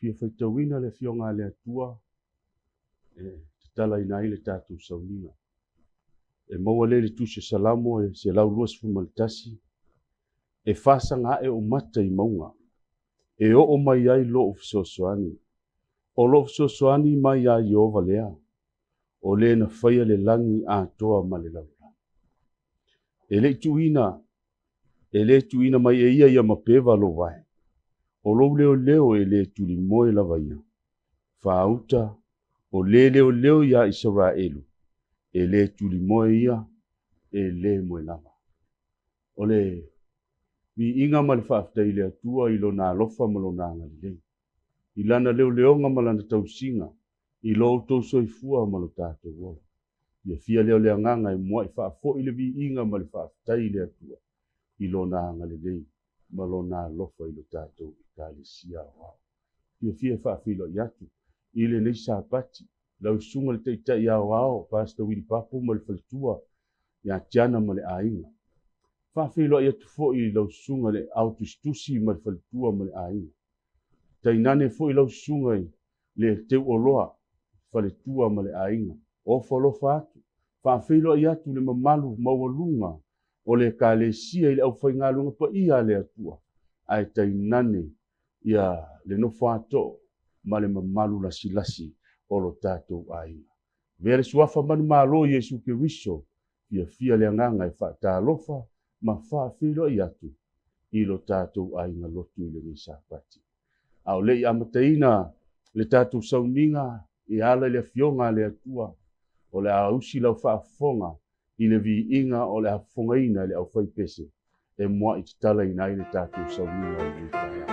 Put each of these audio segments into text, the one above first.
fia faitauina le Afioga a le Atua e tatalaina ai le tatou sauniga. E maua lea i le Tusi o Salamo e 121, E fasaga ae ou mata i mauga, e oo mai ai lou fesoasoani. O lou fesoasoani mai iā Ieova lea, o le na faia le lagi atoa ma le lalolagi. E le i tuuina, e le tuuina mai e ia ia mapeva lou vae. O lou leoleo e le tulimoe lava ia. Faauta, o le leoleo iā Isaraelu, e le tulimoe ia, e le moe lava. O le viiga ma le faafetai i le Atua i Lona alofa ma Lona agalelei, i Lana leoleoga ma Lana tausiga, i lo outou soifua ma lo tatou ola. Fiafia lea o le agaga e mua'i faafoi le viiga ma le faafetai i le Atua i Lona agalelei ma Lona alofa i lo tatou Ekalesia Aoao. Fiafia e faafeiloai atu i lenei Sapati lau Susuga i le Taitai Aoao Pastor Willie Papu ma le faletua ia Tiana ma le aiga. Faafeiloai atu foi i lau Susuga i le Ao Tusitusi ma le faletua ma le aiga. Tainane foi lau Susuga i le Teuoloa, faletua ma le aiga. Ofo alofa atu, faafeiloai atu le mamalu maualuga o le Ekalesia i le aufaigaluega paia a le Atua, ae tainane ia le nofo ato'o ma le mamalu lasilasi o lo tatou aiga. Avea le Suafa manumalo o Iesu Keriso, fiafia le agaga e faatalofa ma faafeiloai atu i lo tatou aiga lotu i lenei Sapati. A o le i amataina le tatou sauniga e ala i le Afioga a le Atua, o le a usi lau faafofoga i le viiga o le a fofogaina e le aufaipese e mua'i tatalaina ai le tatou sauniga i lenei taeao.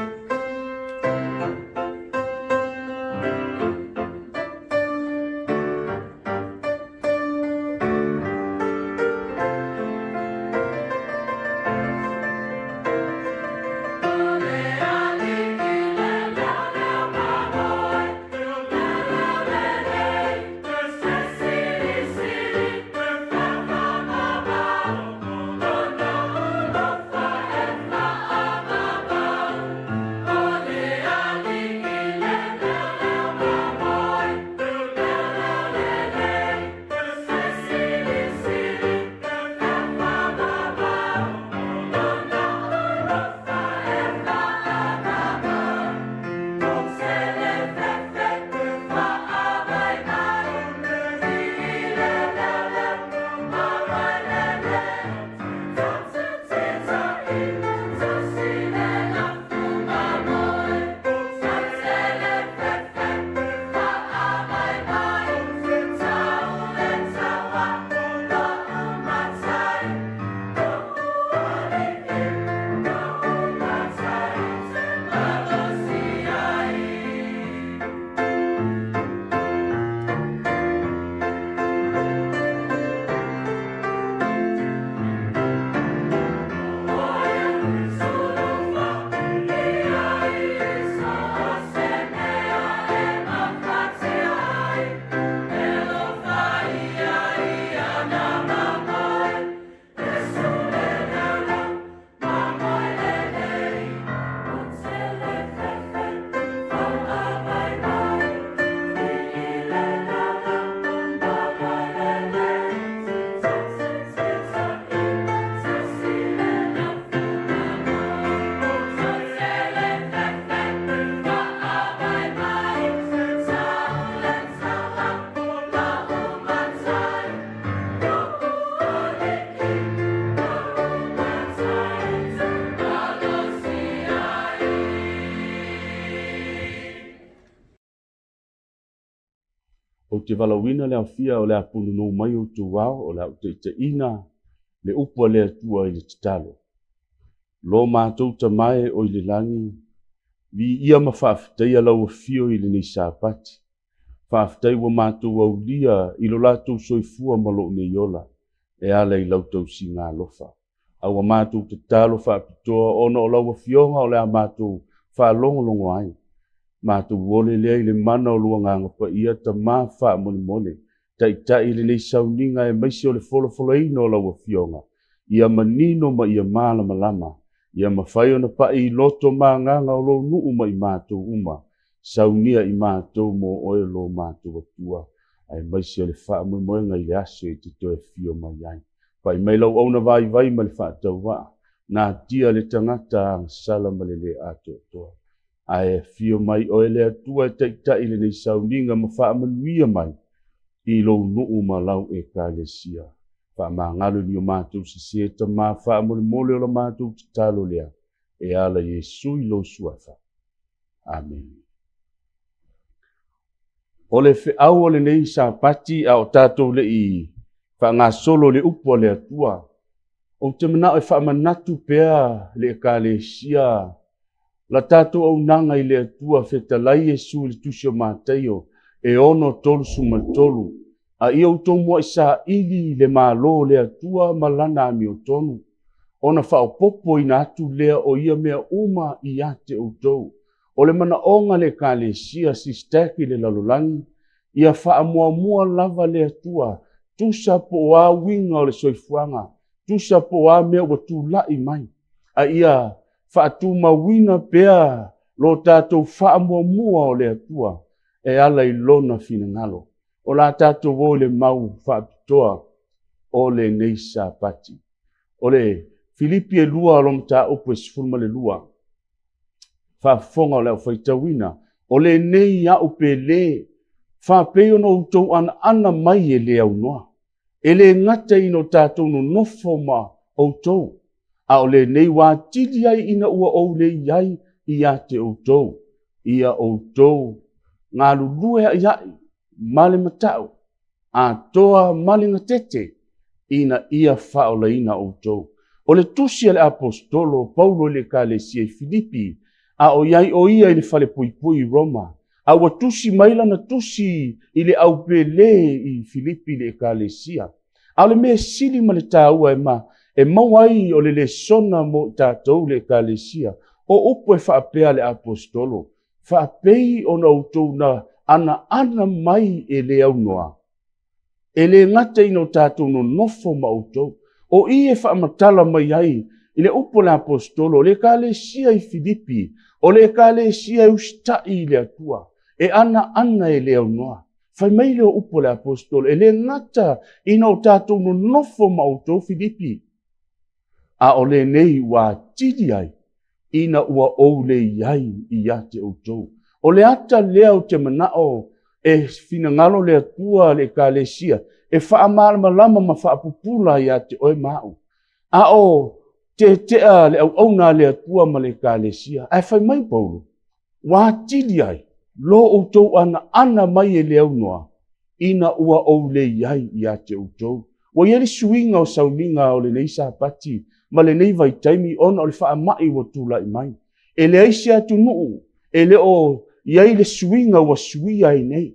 Ou te valaauina le aofia o le a punonou mai outou ao, o le a ou taitaiina le upu a le Atua i le tatalo. Lo matou Tama e o i le lagi, viia ma faafetaia lau afio i lenei Sapati. Faafetai ua matou aulia i lo latou soifua ma lou nei ola, e ala i lau tausiga alofa. A ua matou tatalo faapitoa ona o lau Afioga o le a matou faalogologo ai. Matou ole lea i le mana o lou Agaga Paia, Tama faamolemole, taitai lenei sauniga aemaise o le folafolaina o lau Afioga, ia manino ma ia malamalama, ia mafai ona pai i loto ma agaga o lou nuu ma i matou uma. Saunia i matou mo oe lo matou Atua, aemaise o le faamoemoega i le aso e te toe afio mai ai. Pai mai lau auauna vaivai ma le faatauvaa, natia le tagata agasala ma le le atoatoa. Ae afio mai oe le Atua e taitai lenei sauniga ma faamanuia mai i lou nuu ma lau Ekalesia. Faamagalo i ni o matou sesē Tama faamolemole o la matou tatalo lea e ala i Iesu i lou Suafa. Amene. O le feau o lenei Sapati a o tatou le i faagasolo le upu a le Atua, ou te manao e faamanatu pea le Ekalesia la tatou auaunaga i le Atua, fetalai Iesu i le Tusi o Mataio e 6:33, a ia outou muai saili le Malo o le Atua ma lana amiotonu, ona faaopoopoina atu lea o ia mea uma ia te outou. O le manaoga a le Ekalesia SISTAC i le lalolagi, ia faamuamua lava le Atua, tusa po o a uiga o le soifuaga, tusa po o a mea ua tulai mai, a ia faatumauina pea lo tatou faamuamua o le Atua e ala i lona finagalo. O le a tatou o i le mau faapitoa o lenei Sapati. O le Filipi e 2 o lo mataupu e 12. Faafofoga o le au faitauina, o lenei a'u pele, faapei ona outou anaana mai e le aunoa. E le gata ina o tatou nonofo ma outou, a o lenei ua atili ai ina ua ou le i ai ia te outou, ia outou galulue a'ia'i ma le mata'u, atoa ma le gatete, ina ia faaolaina outou. O le tusi a le Aposetolo Paulo i le Ekalesia i Filipi, a o i ai o ia i le falepuipui i Roma, a ua tusi mai lana tusi i le aupele i Filipi i le Ekalesia. A o le mea sili ma le taua e ma e maua ai o le lesona mo i tatou le Ekalesia, o upu e faapea le Aposetolo, faapei ona outou na anaana mai e le aunoa, e le gata ina o tatou nonofo ma outou. O i e faamatala mai ai i le upu a le Aposetolo, o le Ekalesia i Filipi, o le Ekalesia e usitai i le Atua, e anaana e le aunoa. Fai mai le upu a le Aposetolo, e le gata ina o tatou nonofo ma outou Filipi, a o lenei ua atili ai ina ua ou le i ai ia te outou. O le ata lea o te manao e finagalo le Atua le Ekalesia e faamalamalama ma faapupula ia te oe ma a'u. A o tetea le auauna a le Atua ma le Ekalesia. Ae fai mai Paulo, ua atili ai lo outou anaana mai e le aunoa ina ua ou le i ai ia te outou. Ua i ai le suiga o sauniga o lenei Sapati ma lenei vaitaimi ona o le faamai ua tulai mai. E leai se atunuu e le o i ai le suiga ua suia ai nei.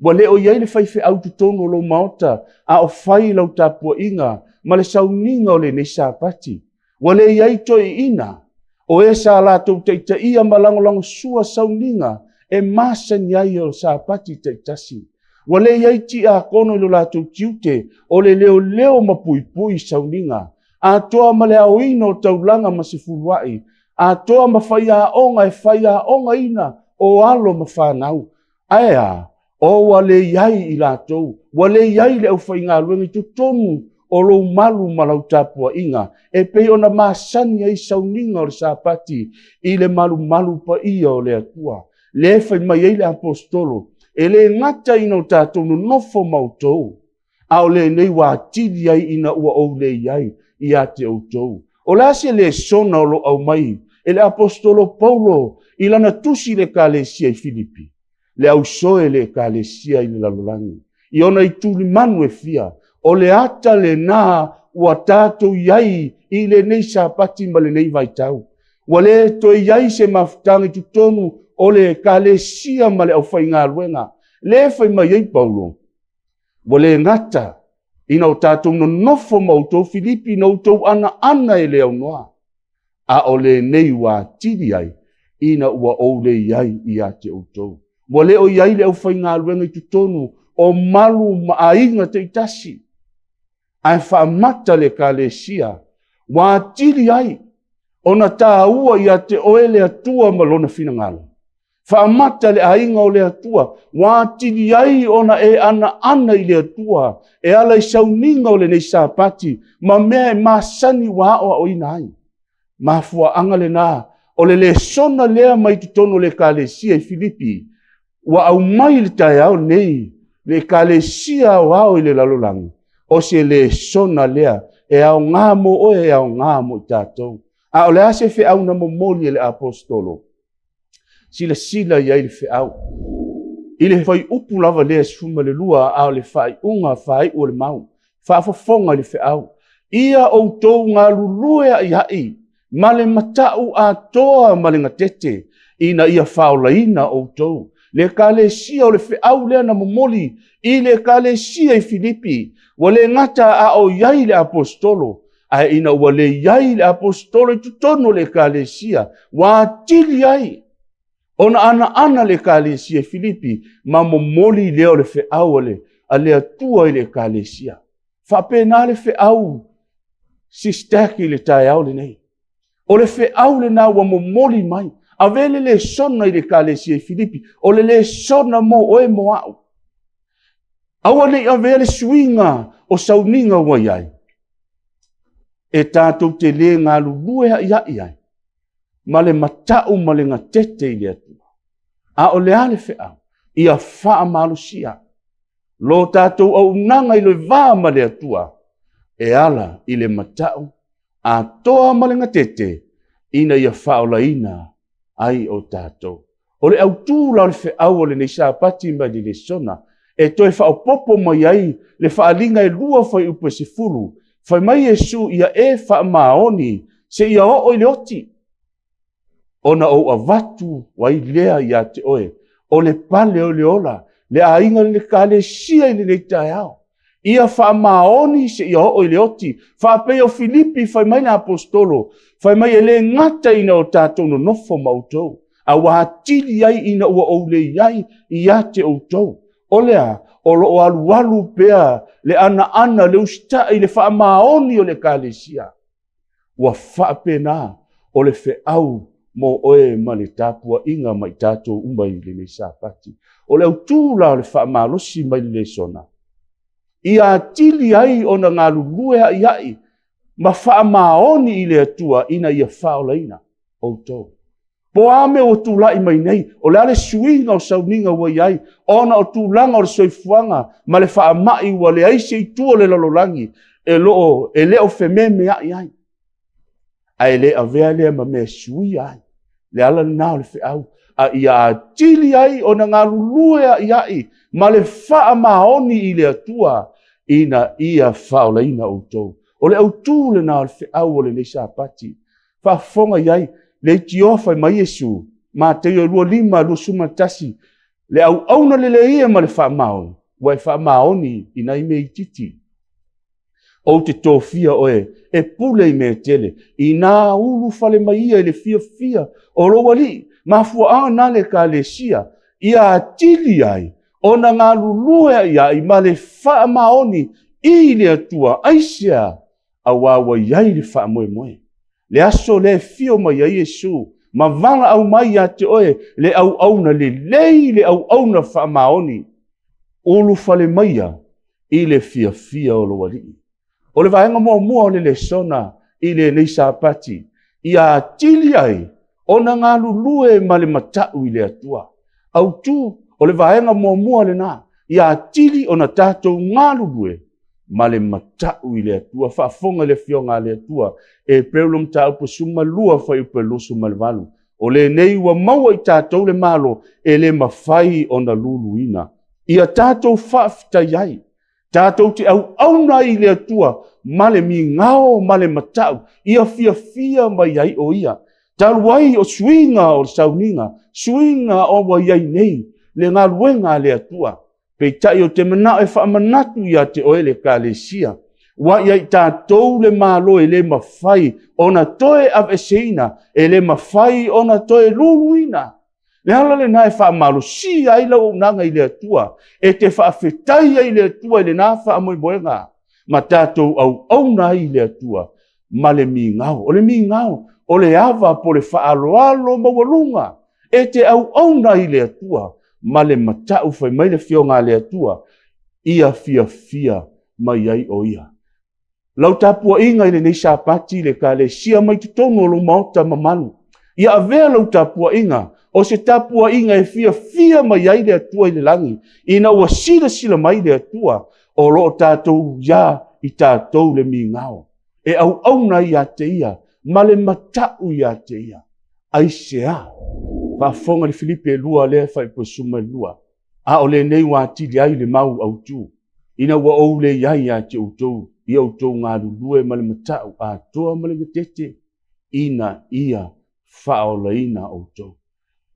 Ua le o i ai le faifeau totonu o lou maota a o fai lau tapuaiga ma le sauniga o lenei Sapati. Ua le i ai toeaiina o e sa latou taitaia ma lagolagosua sauniga e masani ai o Sapati taitasi. Ua le i ai tiakono i lo latou tiute o le leoleo ma puipui sauniga, atoa ma le aoina o taulaga ma sefuluai, atoa ma faiaoga e faiaogaina o alo ma fanau. Ae a, o ua le i ai i latou, ua le i ai le aufaigaluega i totonu o lou malu ma lau tapuaiga, e pei ona masani ai sauniga o le Sapati i le malumalu paia o le Atua. Lea e fai mai ai le Aposetolo, e le gata ina o tatou nonofo ma outou, a o lenei ua atili ai ina ua ou le i ai ia te outou. O le a se lesona o lo o aumai e le Aposetolo Paulo i lana tusi i le Ekalesia i Filipi? Le ausoe le Ekalesia i le lalolagi, i ona itulimanu e fia, o le ata lena ua tatou i ai i lenei Sapati ma lenei vaitau. Ua le toe i ai se mafutaga i totonu o le Ekalesia ma le aufaigaluega. Le fai mai ai Paulo, ua le gata ina o tatou nonofo ma outou Filipi na outou anaana e le aunoa, a o lenei ua atili ai ina ua ou le i ai ia te outou. Ua le o i ai le aufaigaluega i totonu o malu ma aiga taitasi, ae faamata le Ekalesia, ua atili ai ona taua ia te oe le Atua ma lona finagalo. Faamata le aiga o le Atua, ua atili ai ona e anaana i le Atua e ala i sauniga o lenei Sapati ma mea e masani ua aoaoina ai. Mafuaaga lena o le lesona lea mai totonu o le Ekalesia i Filipi, ua aumai i le taeao lenei le Ekalesia Aoao i le lalolagi, o se lesona lea e aoga mo oe e aoga mo i tatou. A o le a se feau na momoli e le Aposetolo? Silasila i ai i le feau. I le fuaiupu lava lea 12 a o le faaiuga faaiu o le mau, faafofoga i le feau. Ia outou galulue a'ia'i ma le mata'u atoa ma le gatete, ina ia faaolaina outou. Le ekalesia o le feau lea na momoli i le ekalesia i Filipi, ua le gata a o i ai le aposetolo, ae ina ua le i ai le aposetolo i totonu o le ekalesia, ua atili ai ona anaana le ekalesia i Filipi ma momoli lea o le feau a le Atua i le ekalesia. Faapena le feau sistaki i le taeao lenei. O le feau lena ua momoli mai. Ave le lesona i le ekalesia i Filipi. O le lesona mo oe mo a'u. Aua ne i avea le suiga o sauniga ua i ai, e tatou te le galulue a'ia'i ai ma le mata'u ma le gatete i le Atua. A o le a le feau? Ia faamalosia lo tatou auaunaga i le va ma le Atua e ala i le mata'u atoa ma le gatete ina ia faaolaina ai o tatou. O le autu la o le feau o lenei Sapati mai le lesona, e toe faaopoopo mai ai le faaaliga e 2 fuaiupu e 10, fai mai Iesu, ia e faamaoni seia oo i le oti, ona ou avatu ai lea ia te oe, o le pale o le ola, le aiga i le ekalesia i lenei taeao. Ia faamaoni seia oo i le oti. Faapei o Filipi, fai mai le aposetolo, fai mai e le gata ina o tatou nonofo ma outou, a ua atili ai ina ua ou leai ia te outou. O le a? O lo o alualu pea le anaana, le usitai, le faamaoni o le ekalesia. Ua faapena o le feau mo oe ma le tapuaiga ma i tatou uma i lenei Sapati. O le autu la o le faamalosi mai le lesona, ia atili ai ona galulue a'ia'i ma faamaoni i le Atua ina ia faaolaina outou. Po o a mea ua tulai mai nei, o le a le suiga o sauniga ua i ai, ona o tulaga o le soifuaga ma le faamai ua leai se itu o le lalolagi e le o fememeai ai. Ae le avea lea ma mea e suia ai. Le ala lena o le feau, a ia atili ai ona galulue a'ia'i ma le faamaoni i le Atua ina ia faaolaina outou. O le autu lena o le feau o lenei Sapati. Faafofoga i ai, leitioa fai mai Iesu, Mateio 25:21, le auauna lelei ia ma le faamaoni, ua e faamaoni i nai mea itiiti. Ou te tofia oe e pule i mea tele, ina ulufale mai ia i le fiafia o lou alii. Mafuaaga na le ekalesia, ia atili ai ona galulue a'ia'i ma le faamaoni i le Atua. Aisea? Auā ua i ai le faamoemoe. Le aso lea e fio mai ai Iesu, ma valaau mai ia te oe le auauna lelei, le auauna faamaoni, ulufale maia i le fiafia o lou alii. O le vaega muamua o le lesona i lenei Sapati, ia atili ai ona galulue ma le mata'u i le Atua. Autu, o le vaega muamua lena, ia atili ona tatou galulue ma le mata'u i le Atua. Faafofoga i le Afioga a le Atua, Eperu le mataupu 12 fuaiupu 28. O lenei ua maua i tatou le malo e le mafai ona luluina. Ia tatou faafetai ai, tatou te auauna ai i le Atua ma le migao ma le mata'u, ia fiafia mai ai o ia. Talu ai o suiga o le sauniga, suiga o ua i ai nei le galuega a le Atua. Peitai ou te manao e faamanatu ia te oe le ekalesia, ua ia i tatou le malo e le mafai ona toe aveeseina, e le mafai ona toe luluina. Le ala lena e faamalosia ai lau auaunaga i le Atua, e te faafetai ai i le Atua i lena faamoemoega, ma tatou auauna ai i le Atua ma le migao. O le migao, o le ava po o le faaaloalo maualuga E te auauna i le Atua ma le mata'u fai mai le Afioga a le Atua, ia fiafia mai ai o Ia. Lau tapuaiga i lenei Sapati i le Ekalesia mai totonu o lou maota mamalu, ia avea lau tapuaiga o se tapuaiga e fiafia mai ai le Atua i le lagi, ina ua silasila mai le Atua o lo o tatou ia i tatou le migao, e auauna ai ia te Ia ma le mata'u ia te Ia. Aisea? Faafofoga i le Filipi e 2 lea e faaipoisoa 12. A o lenei ua atili ai le mau autu, ina ua ou le i ai ia te outou, ia outou galulue ma le mata'u atoa ma le gatete, ina ia faaolaina outou.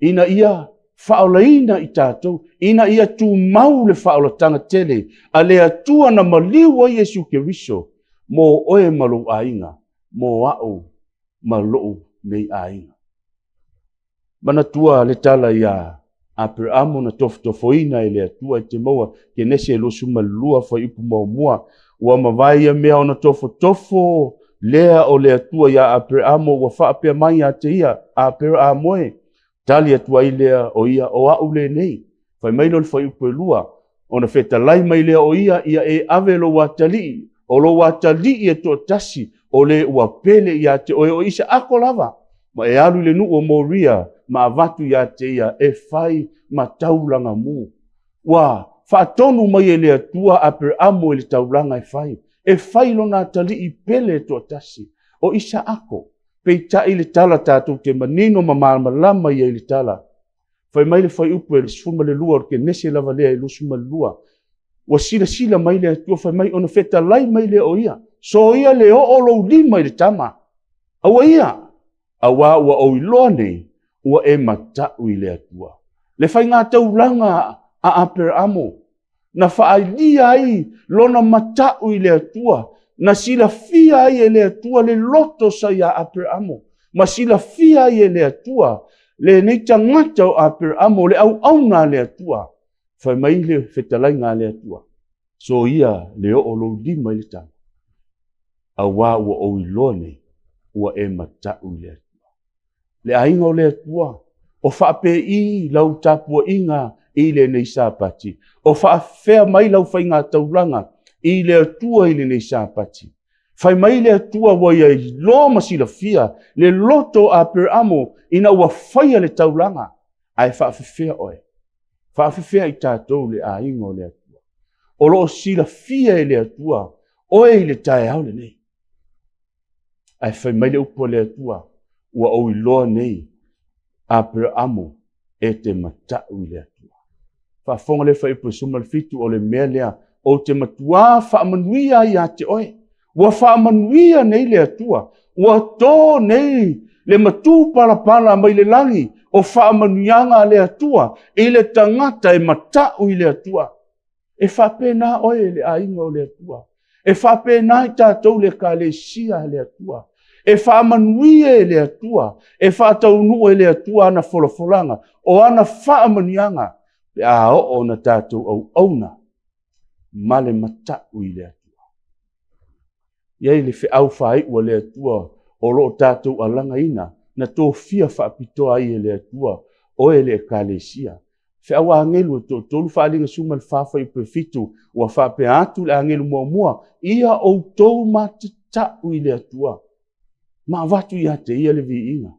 Ina ia faaolaina i tatou, ina ia tumau le faaolataga tele a le Atua na maliu ai Iesu Keriso mō oe ma lou aiga, mō a'u ma lo'u nei aiga. Manatua le tala iā Aperamo na tofotofoina e le Atua e te maua Kenese 22 fuaiupu muamua. Ua mavae ia mea ona tofotofo lea o le Atua iā Aperamo ua faapea mai ia te ia, Aperamo e, tali atu ai lea o ia, o a'u lenei. Fai mai lea o le fuaiupu e lua, ona fetalai mai lea o ia, ia e ave lou atalii, o lou atalii e toatasi, o le ua pele ia te oe o Isaako lava, ma e alu i le nuu o Moria, ma avatu ia te ia e fai ma taulaga mu. Ua faatonu mai e le Atua Aperamo i le taulaga e fai, e fai lona atalii pele e toatasi, o Isaako. Peitai le tala tatou te manino ma malamalama ia i le tala. Fai mai le fuaiupu e 12 o le Kenese lava lea e 22. Ua silasila mai le Atua fai mai ona fetalai mai lea o ia. Soia le oo lou lima i le tama. Aua ia, auā ua ou iloa nei, ua e mata'u i le Atua. Le faiga taulaga a Aperamo, na faailia ai lona mata'u i le Atua, na silafia ai e le Atua le loto sa ia Aperamo, ma silafia ai e le Atua lenei tagata o Aperamo, le auauna a le Atua. Fai mai le fetalaiga a le Atua, soia le oo lou lima i le tama, auā ua ou iloa nei, ua e mata'u i le Atua. Le aiga o le Atua, o faapei lau tapuaiga i lenei Sapati, o faafefea mai lau faiga taulaga i le Atua i lenei Sapati. Fai mai le Atua ua ia iloa ma silafia le loto o Aperamo ina ua faia le taulaga, ae faafefea oe. Faafefea i tatou le aiga o le Atua. O lo o silafia e le Atua oe i le taeao lenei. Ae fai mai le upu a le Atua, ua ou iloa nei, Aperamo, e te mata'u i le Atua. Faafofoga le fuaiupu 17, o le mea lea, ou te matuā faamanuia ai ia te oe. Ua faamanuia nei le Atua, ua tō nei le matū palapala mai le lagi o faamanuiaga a le Atua i le tagata e mata'u i le Atua. E faapena oe le aiga o le Atua. E faapena i tatou le Ekalesia a le Atua. E faamanuia e le Atua, e faataunuu e le Atua ana folafolaga, o ana faamanuiaga, pe a oo ona tatou auauna ma le mata'u i le Atua. I ai le feau faaiu a le Atua o lo o tatou alagaina, na tofia faapitoa ai e le Atua oe le Ekalesia. Feau agelu e toatolu faaaliga 14 fuaiupu e 7, ua faapea atu le agelu muamua, ia outou matata'u i le Atua, ma avatu ia te ia le viiga.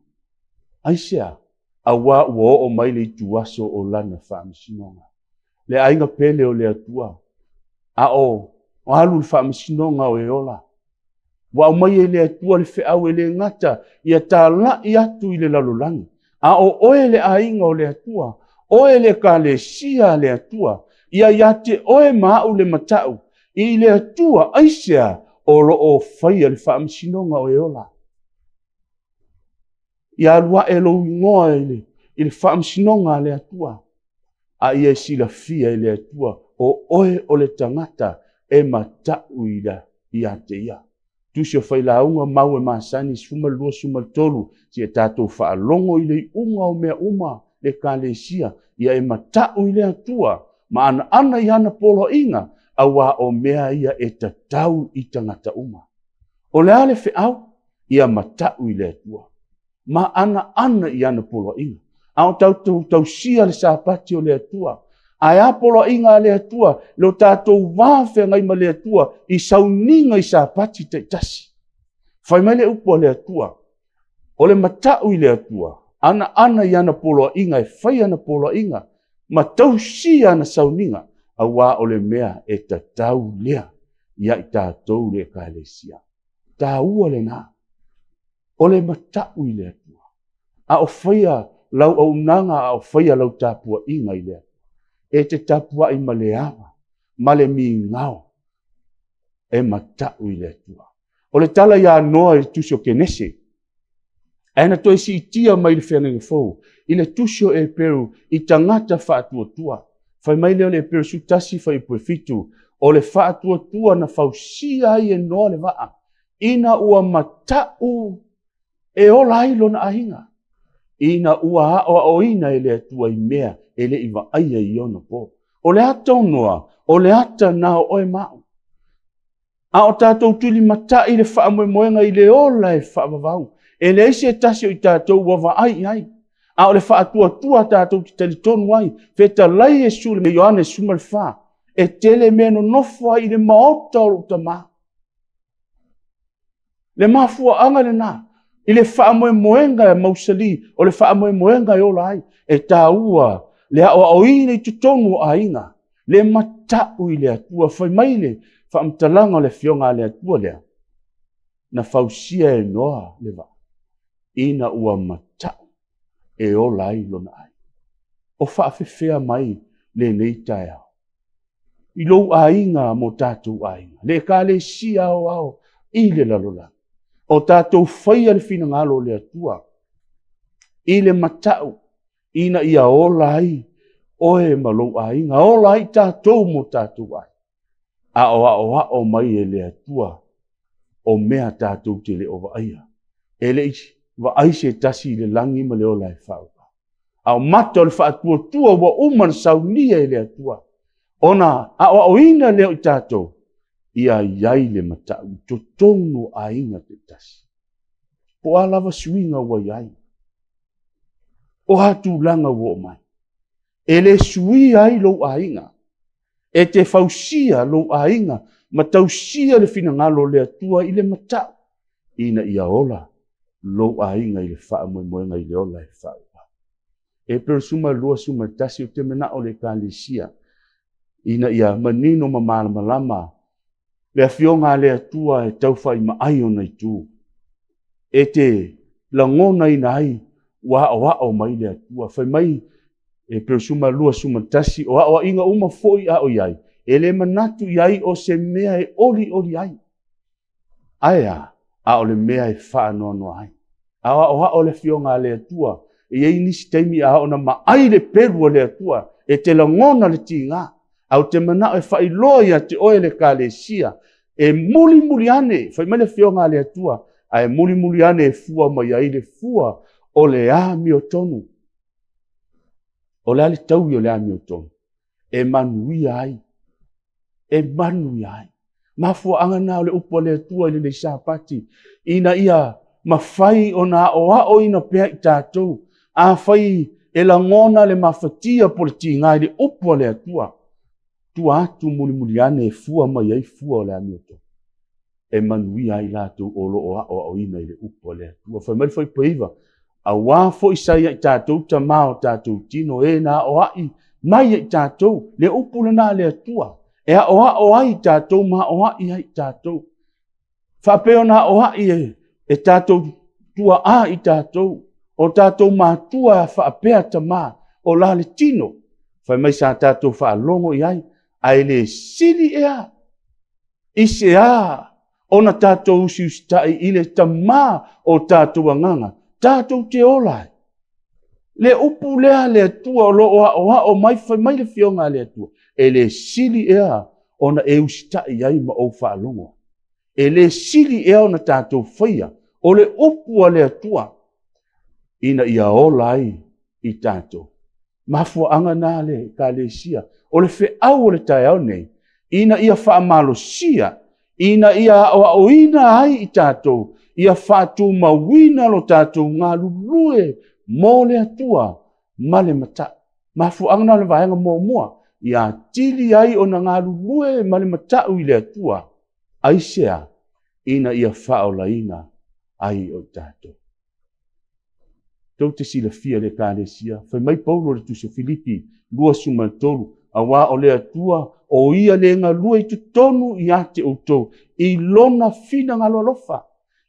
Aisea? Auā ua oo mai le ituaso o lana faamasinoga. Le aiga pele o le Atua, a o alu le faamasinoga o e ola. Ua aumai e le Atua le feau e le gata ia tala'i atu i le lalolagi, a o oe le aiga o le Atua, oe le Ekalesia a le Atua, ia ia te oe ma a'u le mata'u i le Atua, aisea o lo o faia le faamasinoga o e ola. Ia alu a'e lou igoa i le faamasinoga a le Atua, a ia e silafia e le Atua o oe o le tagata e mata'u ia te ia. Tusi o Failauga mau e masani 12 13, seia tatou faalogo i le iuga o mea uma le Ekalesia, ia e mata'u i le Atua ma anaana i ana poloaiga, auā o mea ia e tatau i tagata uma. O le a le feau? Ia mata'u i le Atua ma anaana i ana poloaiga. A o tatou tausia le Sapati o le Atua. Ae a poloaiga a le Atua, lo tatou va feagai ma le Atua i sauniga i Sapati taitasi. Fai mai le upu a le Atua, o le matau i le Atua, ana i ana poloaiga e fai ana poloaiga, ma tausia ana sauniga, auā o le mea e tatau lea ia i tatou le Ekalesia. Taua lena, o le matau i le Atua. A o faia lau auaunaga, a o faia lau tapuaiga i le Atua. E te tapuai ma le ava, ma le migao, e matau i le Atua. O le tala ia Noa i le tusi o Kenese, ae na toe siitia mai le Feagaiga Fou i le tusi o Eperu i tagata faatuatua. Fai mai lea o le Eperu 11 fuaiupu e 7, o le faatuatua na fausia ai e Noa le vaa, ina ua matau e ola ai lona aiga, ina ua aoaoina e le Atua i mea e le i vaaia i ona po. O le ata o Noa, o le ata na o oe ma au. A o tatou tulimatai le faamoemoega i le ola e faavavau. E leai se tasi o i tatou ua vaai i ai. A o le faatuatua tatou te talitonu ai, fetalai Iesu i le Ioane 14, e tele mea nonofo ai i le maota o lou tama. Le mafuaaga lena, i le faamoemoega e mausali, o le faamoemoega e ola ai, e taua le aoaoina i totonu o aiga, le matau i le Atua. Fai mai le faamatalaga o le Afioga a le Atua lea, na fausia e Noa le vaa, ina ua matau e ola ai lona aiga. O faafefea mai lenei taeao i lou aiga ma o tatou aiga, le Ekalesia aoao i le lalolagi, o tatou faia le finagalo o le Atua i le matau ina ia ola ai oe ma lou aiga, ola ai tatou ma o tatou aiga. A o aoao mai e le Atua o mea tatou te le o vaaia. E le i vaai se tasi i le lagi ma le ola e faavavau. A o mata o le faatuatua ua uma na saunia e le Atua, ona aoaoina lea o i tatou, ia i ai le matau i totonu o aiga taitasi. Po o a lava suiga ua i ai, o a tulaga ua oo mai, e le suia ai lou aiga, e te fausia lou aiga ma tausia le finagalo o le Atua i le matau, ina ia ola lou aiga i le faamoemoega i le ola e faavavau. Eperu 12:11, ou te manao le Ekalesia ina ia manino ma malamalama le Afioga a le Atua e taufaimai ona itu, e te lagonaina ai ua aoao mai le Atua. Fai mai Eperu 12:11, o aoaiga uma foi a o i ai, e le manatu i ai o se mea e olioli ai, ae a, a o le mea e faanoanoa ai. A o aoao le Afioga a le Atua, e i ai nisi taimi a ona maai le pelu a le Atua, e te lagona le tiga, a ou te manao e faailoa ia te oe le Ekalesia, e mulimuli ane, fai mai le Afioga a le Atua, ae mulimuli ane e fua mai ai le fua o le amiotonu. O le a le taui o le amiotonu? E manuia ai. E manuia ai. Mafuaaga na o le upu a le Atua i lenei Sapati, ina ia mafai ona aoaoina pea i tatou. Afai e lagona le mafatia po o le tiga i le upu a le Atua, tua atu mulimuli ane e fua mai ai fua o le amiotonu, e manuia ai latou o lo o aoaoina i le upu a le Atua. Fai mai le fuaiupu 9, auā foi sa ia i tatou tamā o tatou tino, e na aoai mai ia i tatou, le upu lena a le Atua, e aoao ai i tatou ma aoai ai i tatou. Faapea ona aoai e tatou tuaa i tatou, o tatou matua faapea tamā, o la le tino, fai mai sa tatou faalogo i ai, ae le sili ea i se a ona tatou usiusitai i le tamā o tatou agaga, tatou te ola ai. Le upu lea le Atua o lo o aoao mai, fai mai le Afioga a le Atua, e le sili ea ona e usitai ai ma ou faalogo. E le sili ea ona tatou faia o le upu a le Atua ina ia ola ai i tatou. Mafuaaga na le Ekalesia, o le feau o le taeao nei, ina ia faamalosia, ina ia aoaoina ai i tatou, ia faatumauina lo tatou galulue mo le Atua, ma le mata'u. Mafuaaga na o le vaega muamua, ia atili ai ona galulue ma le mata'u i le Atua. Aisea? Ina ia faaolaina ai o i tatou. Tou te silafia le Ekalesia, fai mai Paulo i le Tusi o Filipi 23, auā o le Atua o ia le galue i totonu ia te outou i lona finagalo alofa,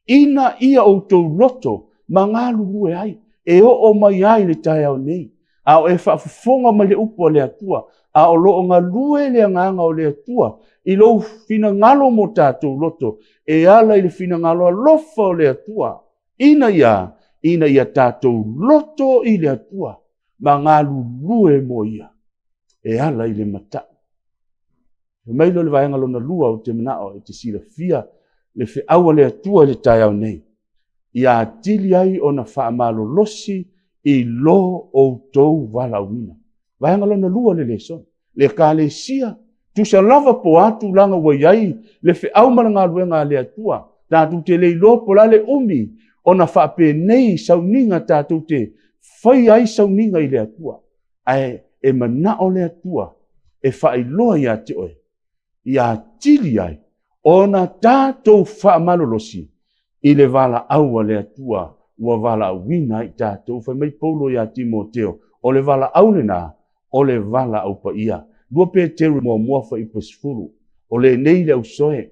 ina ia outou loto ma galulue ai, e oo mai ai le taeao nei, a o e faafofoga mai le upu a le Atua, a o lo o galue le agaga o le Atua i lou finagalo mo tatou loto, e ala i le finagalo alofa o le Atua, ina ia, ina ia tatou loto i le Atua ma galulue mo ia, e ala i le mata'u. Fai mai lea o le vaega lona lua ou te manao e te silafia le feau a le Atua i le taeao nei, ia atili ai ona faamalolosi i lo outou valaauina. Vaega lona lua o le lesona, le Ekalesia, tusa lava po o a tulaga ua i ai le feau ma le galuega a le Atua, tatou te le iloa po o le a le umi ona faapenei sauniga tatou te faia ai sauniga i le Atua. Ae e manao le Atua e faailoa ia te oe, ia atili ai ona tatou faamalolosi i le valaau a le Atua ua valaauina ai i tatou. Fai mai Paulo ia Timoteo, o le valaau lena, o le valaau paia. 2 Peteru muamua fuaiupu 10, o lenei le ausoe,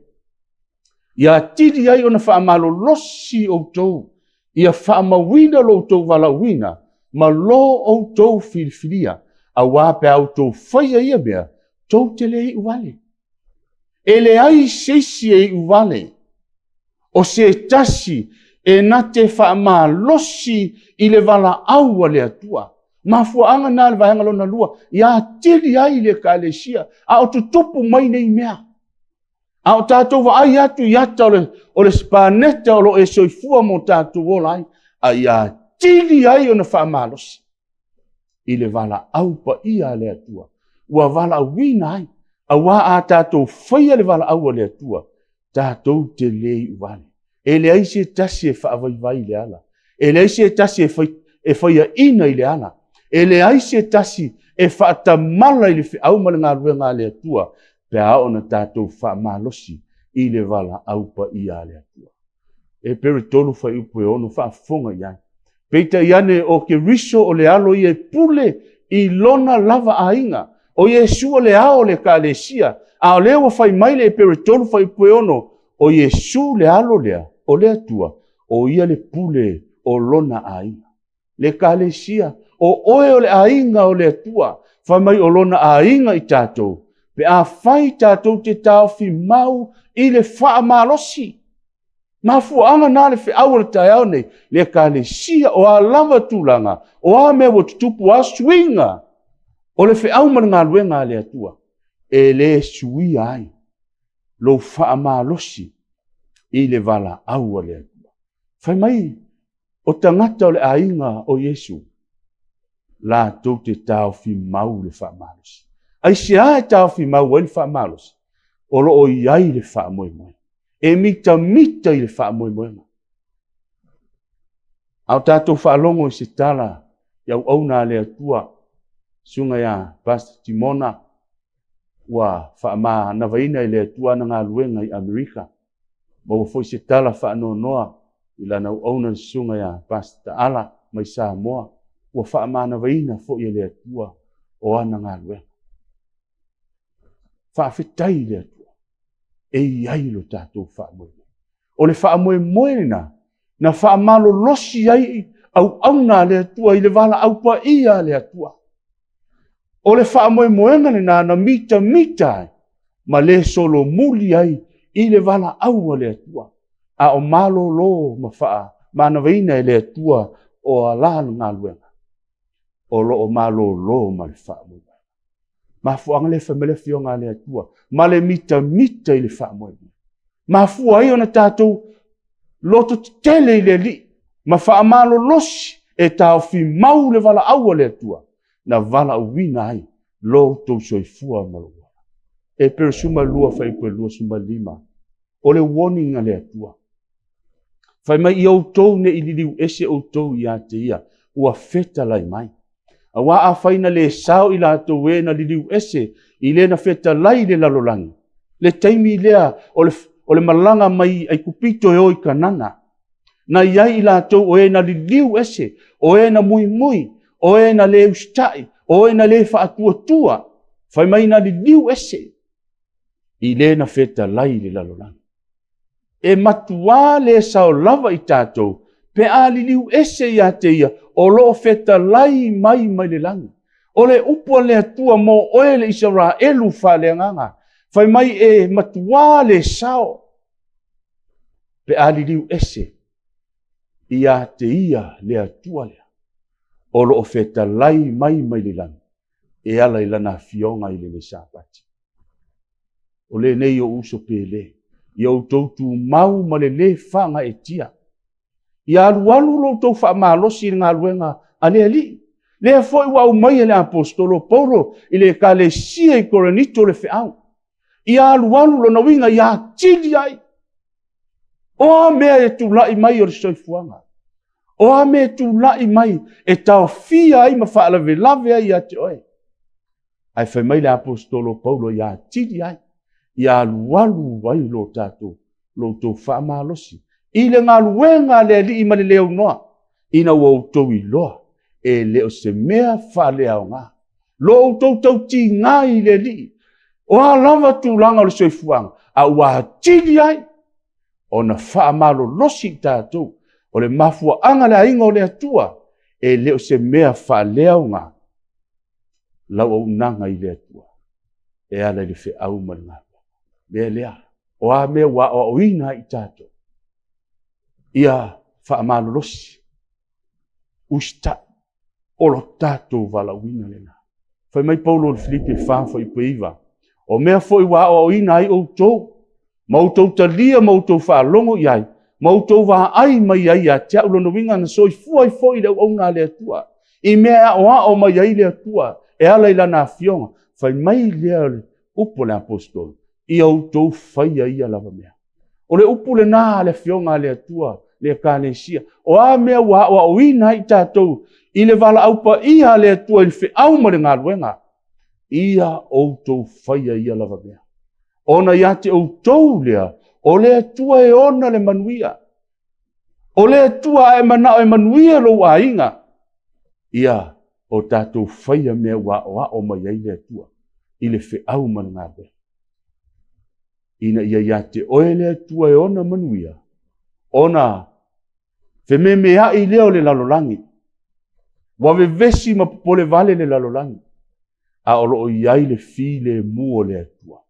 ia atili ai ona faamalolosi outou, ia faamauina lo outou valaauina ma lo outou filifilia, auā pe a outou faia ia mea, tou te le iu vale. E leai se isi e iu vale, o se tasi e na te faamalosi i le valaau a le Atua. Mafuaaga na le vaega lona lua, ia atili ai le Ekalesia, a o tutupu mai nei mea. A o tatou vaai atu i ata o le spaneta o lo o e soifua ma o tatou ola ai, a ia atili ai ona faamalosi i le valaau paia a le Atua, ua valaauina ai, auā a tatou faia le valaau a le Atua, tatou te le iu vale. E leai se tasi e faavaivai i le ala, e leai se tasi e faiaina i le ala, e leai se tasi e faatamala i le feau ma le galuega a le Atua, pe a oo ina tatou faamalosi i le valaau paia a le Atua. Hebere 3 fuaiupu e 6, faafofoga i ai. Peitai ane o Keriso o le alo ia e pule i lona lava aiga. O Iesu o le ao o le Ekalesia, a o lea ua fai mai le Hebere 3 fuaiupu e 6, o Iesu le alo lea o le Atua, o ia le pule o lona aiga. Le Ekalesia, o oe o le aiga o le Atua, fai mai o lona aiga i tatou, pe afai tatou te taofi mau i le faamalosi. Mafuaaga na le feau o le taeao nei, le Ekalesia, o a lava tulaga, o a mea ua tutupu, o a suiga o le feau ma le galuega a le Atua, e le suia ai lou faamalosi i le valaau a le Atua. Fai mai, o tagata o le aiga o Iesu, latou te taofi mau le faamalosi. Aisea e taofi mau ai le faamalosi? O lo o i ai le faamoemoe. E mitamita i le faamoemoega. A o tatou faalogo i se tala i auauna a le Atua, susuga ia Pastor Timona, ua faamanavaina e le Atua ana galuega i Amerika. Maua foi se tala faanoanoa i lana auauna le susuga ia Pastor Taala mai Samoa, ua faamanavaina foi e le Atua o ana galuega. Faafetai i le Atua e i ai lo tatou faamoemoe. O le faamoemoe lena na faamalolosi ai auauna a le Atua i le valaau paia a le Atua. O le faamoemoega lena na mitamita ai ma le solomuli ai i le valaau a le Atua, a o malolo ma faamanavaina e le Atua o ala le galuega, o lo o malolo ma le faamoemoe. Mafuaaga lea fai mai le Afioga a le Atua, ma le mitamita i le faamoemoe. Mafua ai ona tatou loto tetele i le Alii ma faamalolosi e taofi mau le valaau a le Atua na valaauina ai lo outou soifua ma lou ola. Epere 12 fuaiupu e 25, o le warning a le Atua. Fai mai ia outou ne i liliu ese outou ia te ia, ua fetalai mai. Aua afai na le sao i latou e na liliu ese i le na fetalai i le lalolagi, le taimi lea o le malaga mai Aikupito e o i Kanana, na i ai i latou o e na liliu ese, o e na muimui, o e na le usitai, o e na le faatuatua, fai mai na liliu ese i le na fetalai i le lalolagi. E matuā le sao lava i tatou pe a liliu ese ia te ia o lo o fetalai mai mai le lagi. O le upu a le Atua mo oe le Isaraelu faaleagaga, fai mai e matuā le sao pe a liliu ese ia te ia le Atua lea o lo o fetalai mai mai le lagi e ala i lana afioga i lenei Sapati. O lenei ou uso pele, ia outou tumau ma le lē faagaeetia. Ia alualu lo outou faamalosi i le galuega a le Alii. Lea foi ua aumaia e le Aposetolo Paulo i le Ekalesia i Korinito le feau. Ia alualu, lona uiga ia atili ai. O a mea e tulai mai o le soifuaga? O a mea e tulai mai e taofia ai ma faalavelave ai ia te oe? Ae fai mai le Aposetolo Paulo ia atili ai, ia alualu ai lo outou faamalosi i le galuega a le Alii ma le le aunoa, ina ua outou iloa e le o se mea faaleaoga lo outou tautiga i le Alii. O a lava tulaga o le soifuaga, a ua atili ai ona faamalolosi i tatou. O le mafuaaga le aiga o le Atua, e le o se mea faaleaoga lau auaunaga i le Atua e ala i le feau ma le galuega. O le mea lea, o a mea ua aoaoina ai i tatou, ia faamalolosi, usitai, o lo tatou valaauina lena. Fai mai Paulo i le Filipi 4:9, o mea foi ua aoaoina ai outou, ma outou talia ma outou faalogo i ai, ma outou vaai mai ai ia te au, lona uiga na soifua ai foi le auauna a le Atua, i mea e aoao mai ai le Atua e ala i lana afioga. Fai mai lea o le upu a le Aposetolo, ia outou faia ia lava mea. O le upu lena a le Afioga a le Atua, le Ekalesia. O a mea ua aoaoina ai i tatou i le valaau paia a le Atua i le feau ma le galuega, ia outou faia ia lava mea. Ona ia te outou lea, o le Atua e ona le manuia. O le Atua a e manao e manuia lou aiga, ia o tatou faia mea ua aoao mai ai le Atua i le feau ma le galuega. Ina ia ia te oe le Atua e ona manuia, ona fememeai lea o le lalolagi. Ua vevesi ma popole vale le lalolagi, a o lo o i ai le filemu o le Atua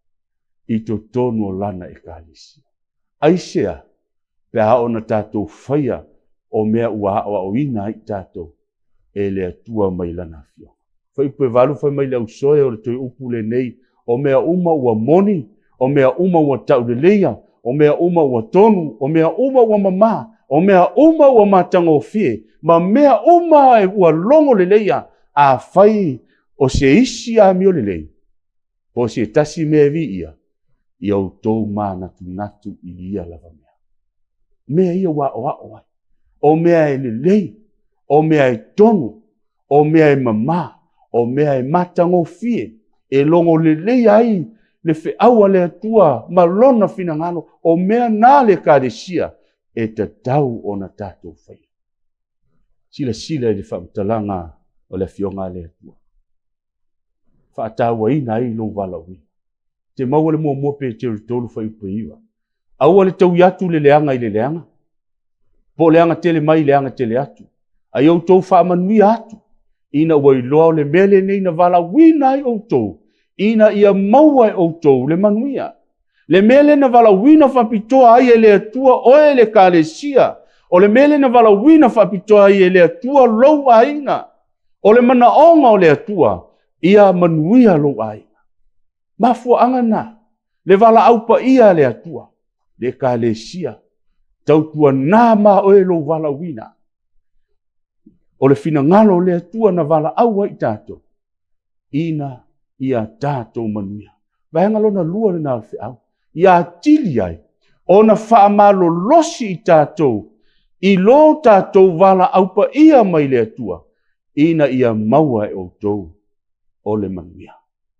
i totonu o lana Ekalesia. Aisea? Pe a oo ina tatou faia o mea ua aoaoina ai i tatou e le Atua mai lana afioga. Fuaiupu 8 fai mai le ausoe o le toe upu lenei, o mea uma ua moni, o mea uma ua tauleleia, o mea uma ua tonu, o mea uma ua mamā, o mea uma ua matagofie, ma mea uma ua logo leleia, afai o se isi amio lelei, po o se tasi mea e viia, ia outou manatunatu i ia lava mea. Mea ia ua aoao ai, o mea e lelei, o mea e tonu, o mea e mamā, o mea e matagofie, e logo lelei ai le feau a le Atua ma lona finagalo, o mea na le Ekalesia e tatau ona tatou faia. Silasila i le faamatalaga o le Afioga a le Atua, faatauaina ai lou valaauina. Te maua le muamua Peteru 3 fuaiupu 9. Aua le taui atu le leaga i le leaga, po o le agatele mai i le agatele atu, a ia outou faamanuia atu, ina ua iloa o le mea lenei na valaauina ai outou, ina ia maua e outou le manuia. Le mea lea na valaauina faapitoa ai e le Atua oe le Ekalesia, o le mea lea na valaauina faapitoa ai e le Atua lou aiga, o le manaoga o le Atua, ia manuia lou aiga. Mafuaaga na, le valaau paia a le Atua, le Ekalesia, tautuana ma oe lou valaauina. O le finagalo o le Atua na valaau ai i tatou, ina ia tatou manuia. Vaega lona lua lena o le feau, ia atili ai ona faamalolosi i tatou i lo tatou valaau paia mai le Atua, ina ia maua e outou o le manuia.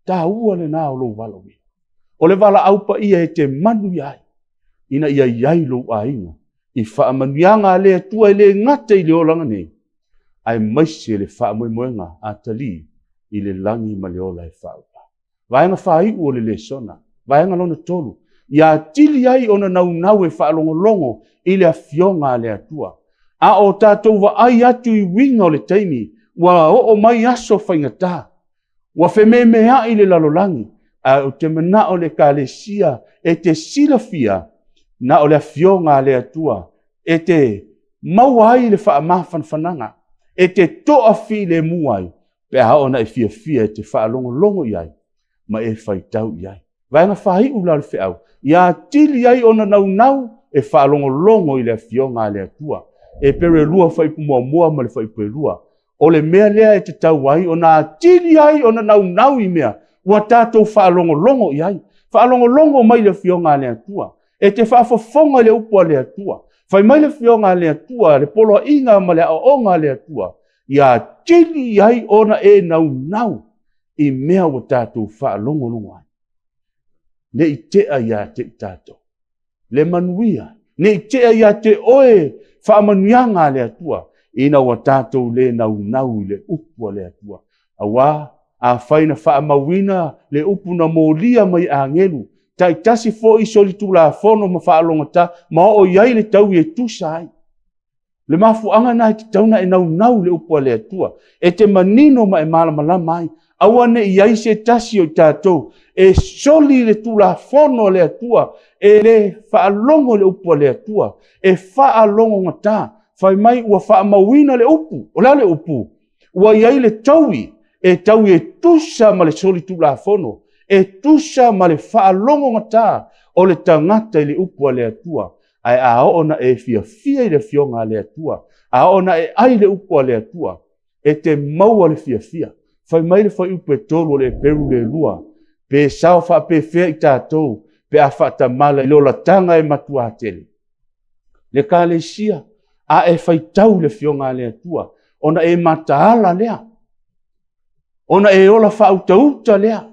Taua lena o lou valaauina. O le valaau paia e te manuia ai, ina ia i ai lou aiga i faamanuiaga a le Atua e le gata i le olaga nei, aemaise le faamoemoega atalii i le lagi ma le ola e faaauau. Vaega faaiu o le lesona, vaega lona 3, ia atili ai ona naunau e faalogologo i le Afioga a le Atua. A o tatou vaai atu i uiga o le taimi, ua oo mai aso faigata, ua fememeai le lalolagi, ae ou te manao le Ekalesia e te silafia, na o le Afioga a le Atua e te maua ai le faamafanafanaga, e te toafilemu ai, pe a oo ina e fiafia e te faalogologo i ai ma e faitau i ai. Vaega faaiu la o le feau, ia atili ai ona naunau e faalogologo i le Afioga a le Atua. Epere 2 fuaiupu 1 ma le fuaiupu 2. O le mea lea e tatau ai ona atili ai ona naunau i mea ua tatou faalogologo i ai. Faalogologo mai i le Afioga a le Atua. E te faafofoga i le upu a le Atua. Fai mai le Afioga a le Atua, le poloaiga ma le aoaoga a le Atua, ia atili ai ona e naunau i mea ua tatou faalogologo ai. Ne i tea ia te i tatou le manuia, ne i tea ia te oe faamanuiaga a le Atua, ina ua tatou le naunau i le upu a le Atua. Aua afai na faamauina le upu na molia mai e agelu, taitasi foi solitulafono ma faalogogata ma oo i ai le taui e tusa ai. Le mafuaaga lena e tatau ona e naunau i le upu a le Atua, e te manino ma e malamalama ai. Aua ne i i ai se tasi o i tatou e soli le tulafono a le Atua, e le faalogo i le upu a le Atua, e faalogogata. Fai mai ua faamauina le upu. O le a le upu? Ua i ai le taui e taui e tusa ma le solitulafono, e tusa ma le faalogogata o le tagata i le upu a le Atua. Ae a oo ina e fiafia i le Afioga a le Atua, a oo ina e ai le upu a le Atua, e te maua le fiafia. Fai mai le fuaiupu e 3 o le Eperu le 2, pe sao faapefea i tatou pe a faatamala i le olataga e matua tele. Le Ekalesia, a e faitau i le Afioga a le Atua, ona e mataala lea, ona e ola faautauta lea.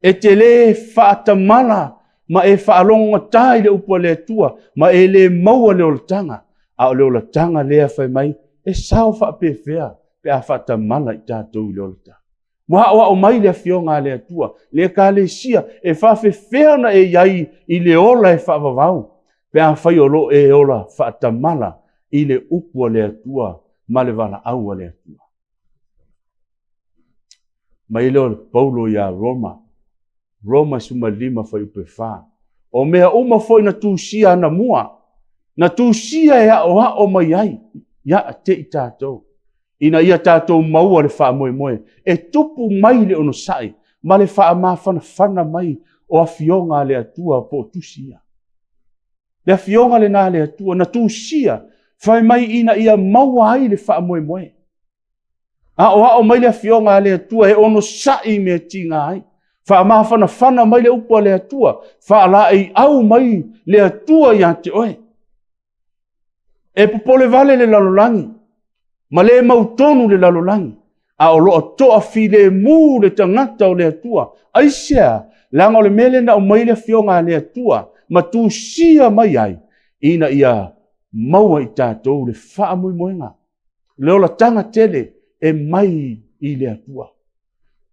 E te le faatamala ma e faalogogata i le upu a le Atua, ma e le maua le olataga. A o le olataga lea fai mai, e sao faapefea pe a faatamala i tatou i le olataga. Ua aoao mai le Afioga a le Atua, le Ekalesia, e faapefea ona e i ai i le ola e faavavau, pe afai o lo o e ola faatamala i le upu a le Atua ma le valaau a le Atua. Mai lea o le Paulo ia Roma, Roma 15 fuaiupu e 4. O mea uma foi na tusia anamua, na tusia e aoao mai ai ia te i tatou, ina ia tatou maua le faamoemoe e tupu mai le onosai ma le faamafanafana mai o afioga a le Atua po o tusi ia. Le afioga lena a le Atua na tusia, fai mai ina ia maua ai le faamoemoe. Aoao mai le Afioga a le Atua e onosai i mea tiga ai. Faamafanafana mai le upu a le Atua, faalaeiau mai le Atua ia te oe. E popole vale le lalolagi, ma le mautonu le lalolagi, a o lo o toafilemu le tagata o le Atua. Aisea? Leaga o le mea lea na aumai le Afioga a le Atua ma tusia mai ai, ina ia maua i tatou le faamoemoega, le olataga tele e mai i le Atua,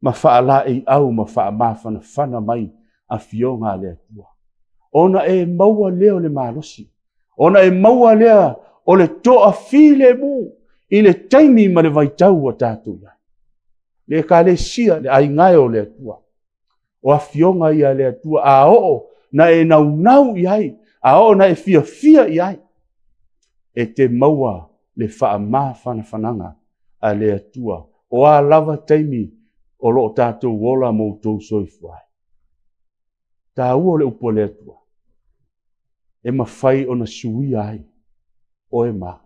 ma faalaeiau ma faamafanafana mai afioga a le Atua. Ona e maua lea o le malosi, ona e maua lea o le toafilemu i le taimi ma le vaitau ua tatou i ai. Le Ekalesia, le aiga e o le Atua, o afioga ia a le Atua, a oo na e naunau i ai, a oo na e fiafia i ai, e te maua le faamafanafanaga a le Atua. O a lava taimi o lo o tatou ola ma outou soifua ai. Taua o le upu a le Atua, e mafai ona suia ai oe ma au.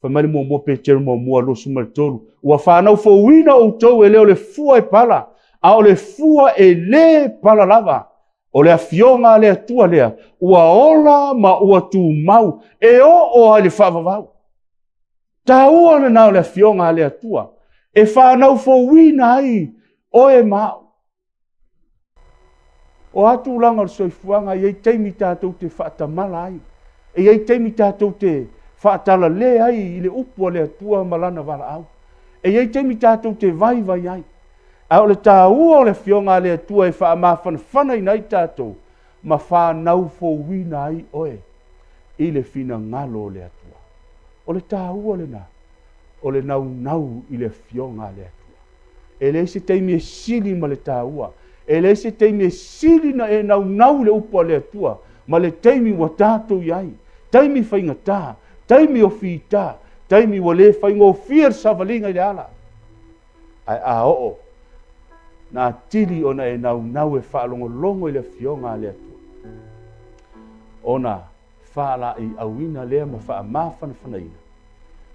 Fai mai le muamua Peteru muamua 23, ua fanau fouina outou e le o le fua e pala, a o le fua e le pala lava. O le afioga a le Atua lea, ua ola ma ua tumau, e oo lava i le faavavau. Taua lena o le Afioga a le Atua e fanau fouina ai oe ma au. O a tulaga o le soifuaga, e i ai taimi tatou te faatamala ai, e i ai taimi tatou te faatalale ai i le upu a le Atua ma lana valaau, e i ai taimi tatou te vaivai ai. A o le taua o le Afioga a le Atua e faamafanafanaina ai tatou ma fanau fouina ai oe i le finagalo o le Atua. O le taua lena o le naunau i le Afioga a le Atua. E leai se taimi e sili ma le taua, e leai se taimi e sili na e naunau i le upu a le Atua ma le taimi ua tatou i ai, taimi faigata, taimi o fita, taimi ua le faigofie le savaliga i le ala. Ae a oo na atili ona e naunau e faalogologo i le Afioga a le Atua, ona faalaeiauina lea ma faamafanafanaina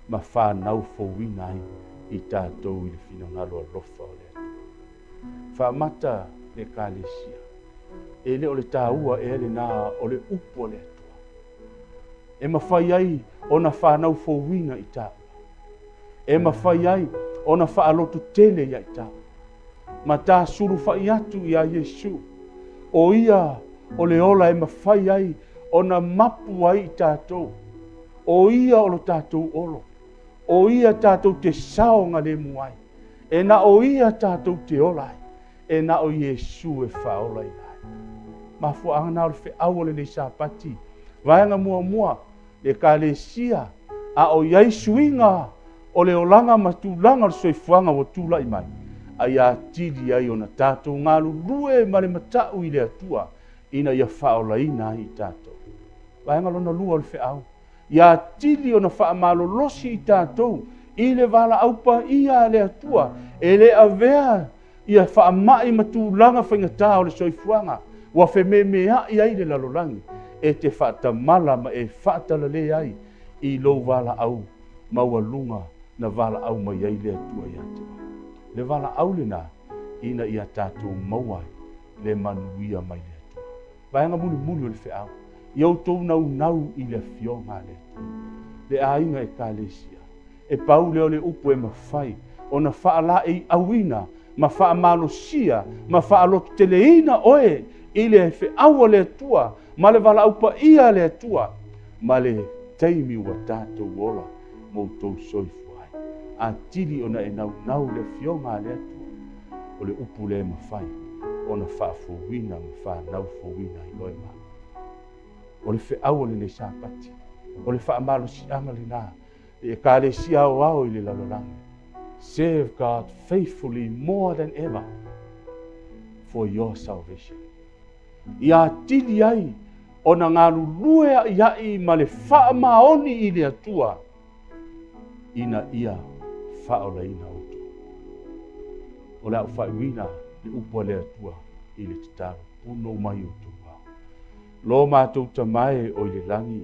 ma fanau fouina ai i tatou i le finagalo alofa o le Atua. Faamata le Ekalesia, e le o le taua ea lena o le upu a le Atua e mafai ai ona fanau fouina i taua, e mafai ai ona faalototele ia i taua, ma tasulufai atu iā Iesu, o ia o le ola e mafai ai ona mapu ai i tatou, o ia o lo tatou olo, o ia tatou te saogalemu ai, e na o ia tatou te ola ai, e na o Iesu e faaolaina ai. Mafuaaga na o le feau o lenei Sapati, vaega muamua, le Ekalesia, a o i ai suiga o le olaga ma tulaga o le soifuaga ua tulai mai, a ia atili ai ona tatou galulue ma le matau i le Atua ina ia faaolaina ai i tatou. Vaega lona lua o le feau, ia atili ona faamalolosi i tatou i le valaau paia a le Atua, e le avea ia faamai ma tulaga faigata o le soifuaga ua fememeai ai le lalolagi, e te faatamala ma e faatalale ai i lou valaau maualuga na valaau mai ai le Atua ia te oe. Le valaau lena ina ia tatou maua ai le manuia mai le Atua. Vaega mulimuli o le feau, ia outou naunau i le Afioga a le Atua, le aiga Ekalesia. E pau lea o le upu e mafai ona faalaeiauina ma faamalosia ma faalototeleina oe i le feau a le Atua ma le valaau paia a le Atua ma le taimi ua tatou ola ma outou soifua ai. Atili ona e naunau i le Afioga a le Atua, o le upu lea e mafai ona faafouina ma fanaufouina ai oe ma au. O le feau o lenei Sapati, o le faamalosiaga lena i Ekalesia aoao i le lalolagi. Serve God faithfully more than ever for your salvation. Ia atili ai ona galulue a'ia'i ma le faamaoni i le Atua ina ia faaolaina outou. O le a ou faaiuina le upu a le Atua i le tatalo, punou mai outou ao. Lo matou Tama e o i le lagi,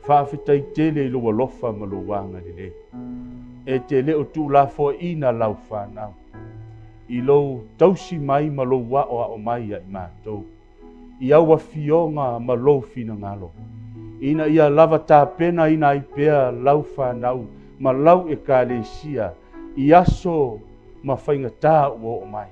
faafetai tele i lou alofa ma lou agalelei. E te le o tuulafoaiina lau fanau i lou tausi mai ma lou aoao mai ia i matou i au afioga ma lou finagalo, ina ia lava tapenaina ai pea lau fanau ma lau Ekalesia i aso ma faigata ua oo mai.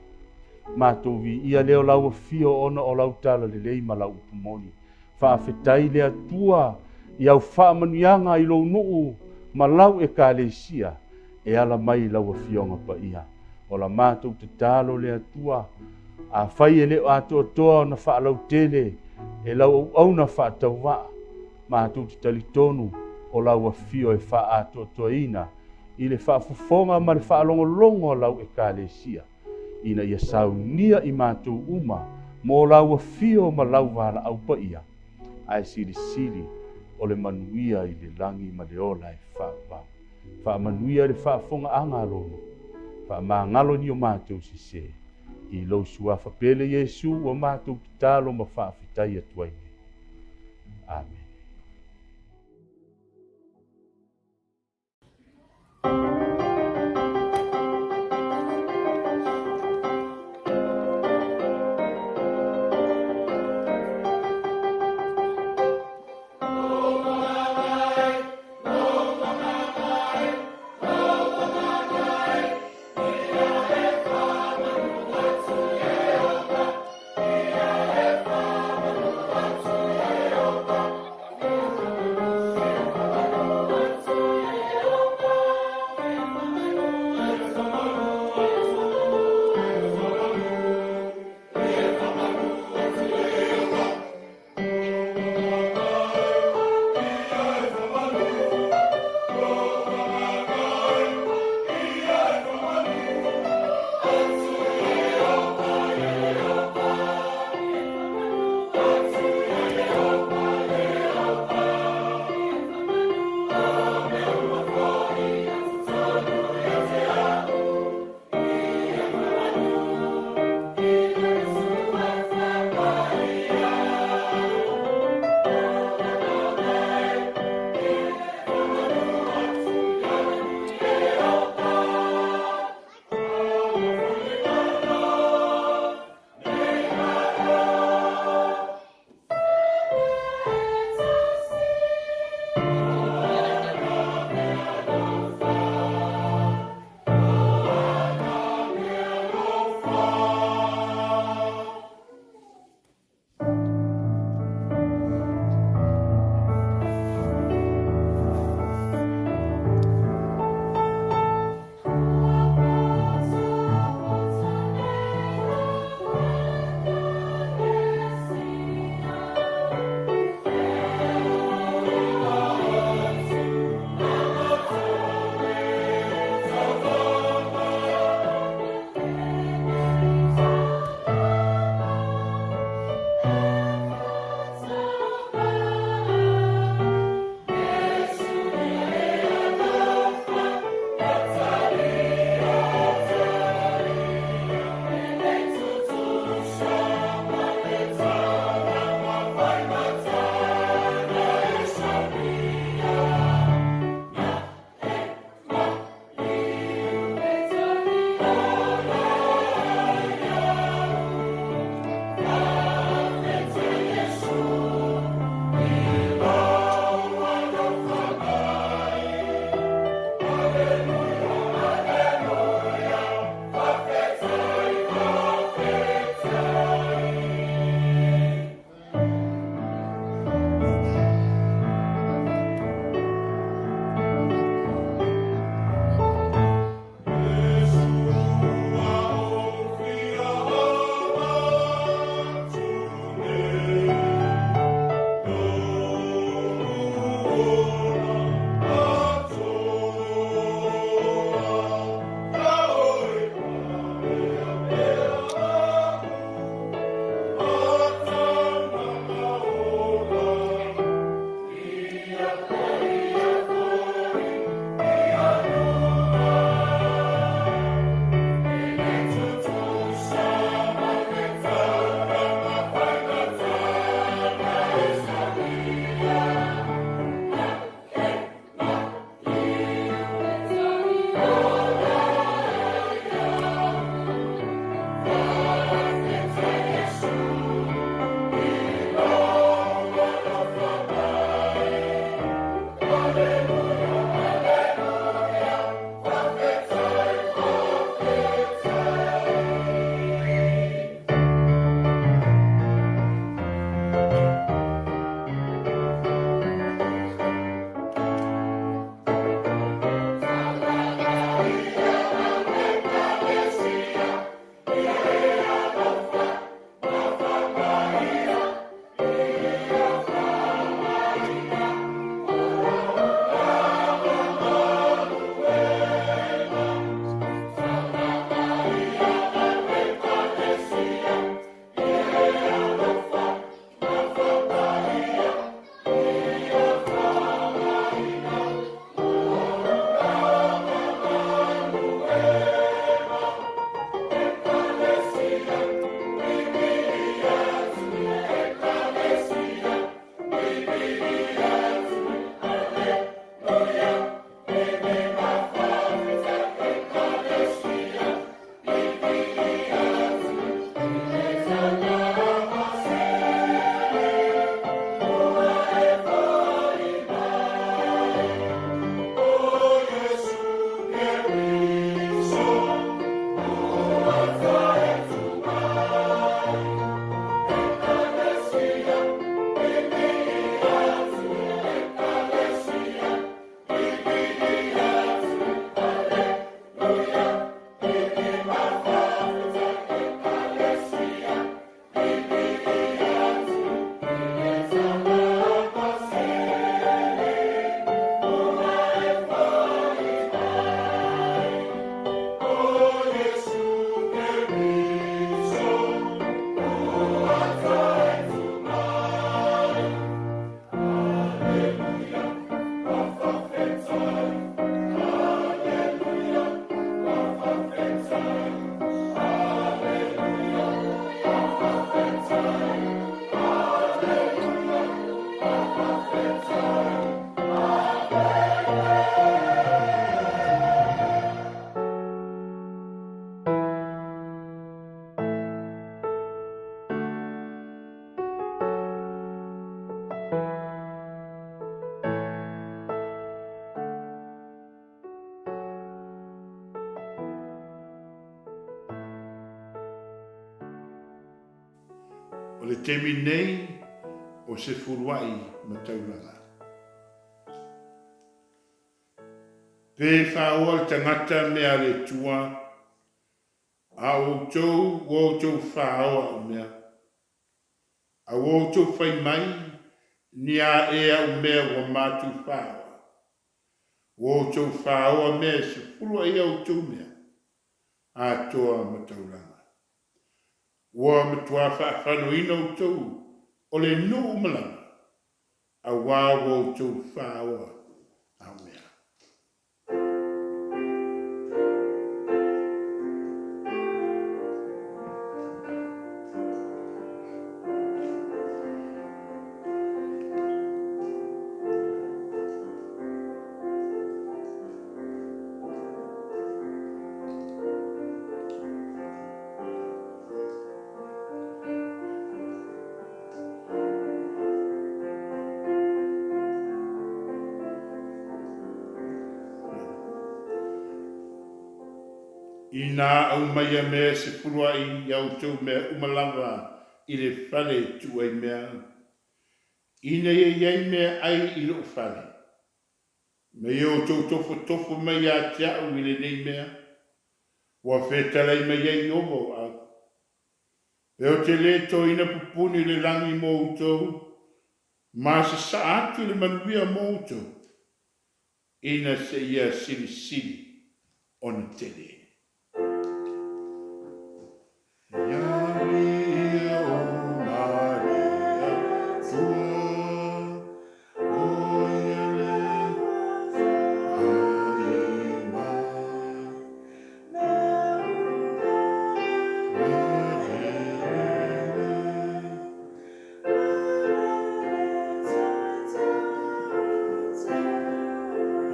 Matou viia lea o lau afio ona o lau talalelei ma lau upu moni. Faafetai le Atua i au faamanuiaga i lou nuu ma lau Ekalesia e ala mai i lau Afioga Paia. O la matou tatalo le Atua, afai e le o atoatoa ona faalautele e lau auauna faatauvaa, matou te talitonu o lau afio e faaatoatoaina i le faafofoga ma le faalogologo a lau Ekalesia, ina ia saunia i matou uma mo lau afio ma lau valaau paia, ae silisili o le manuia i le lagi ma le ola e faavavau. Faamanuia i le faafofogaaga a lou nuu, faamagalo ni o matou sese, i lou suafa pele Iesu ua matou tatalo ma faafetai atu ai nei. Amene. taimi nei o se fuluai ma taulaga. Pe faaoa le tagata mea a le Atua, a o outou ua outou faaoa au mea. A ua outou fai mai, Ni a ea au mea ua matou faaoa? Ua outou faaoa mea e sefulu ai a outou mea atoa ma taulaga. Ua matuā faafanoina outou o le nuu uma lava, auā ua outou faaoa au mea. Inā aumaia mea e sefulu ai i a outou mea uma lava i le fale e tuu ai mea, ina ia i ai meaai i lou fale, Ma ia outou tofotofo mai ia te a'u i lenei mea, ua fetalai mai ai Ieova o au. Pe ou te lē toina pupuni le lagi mo outou, ma sasaa atu le manuia mo outou, ina seia silisili ona tele.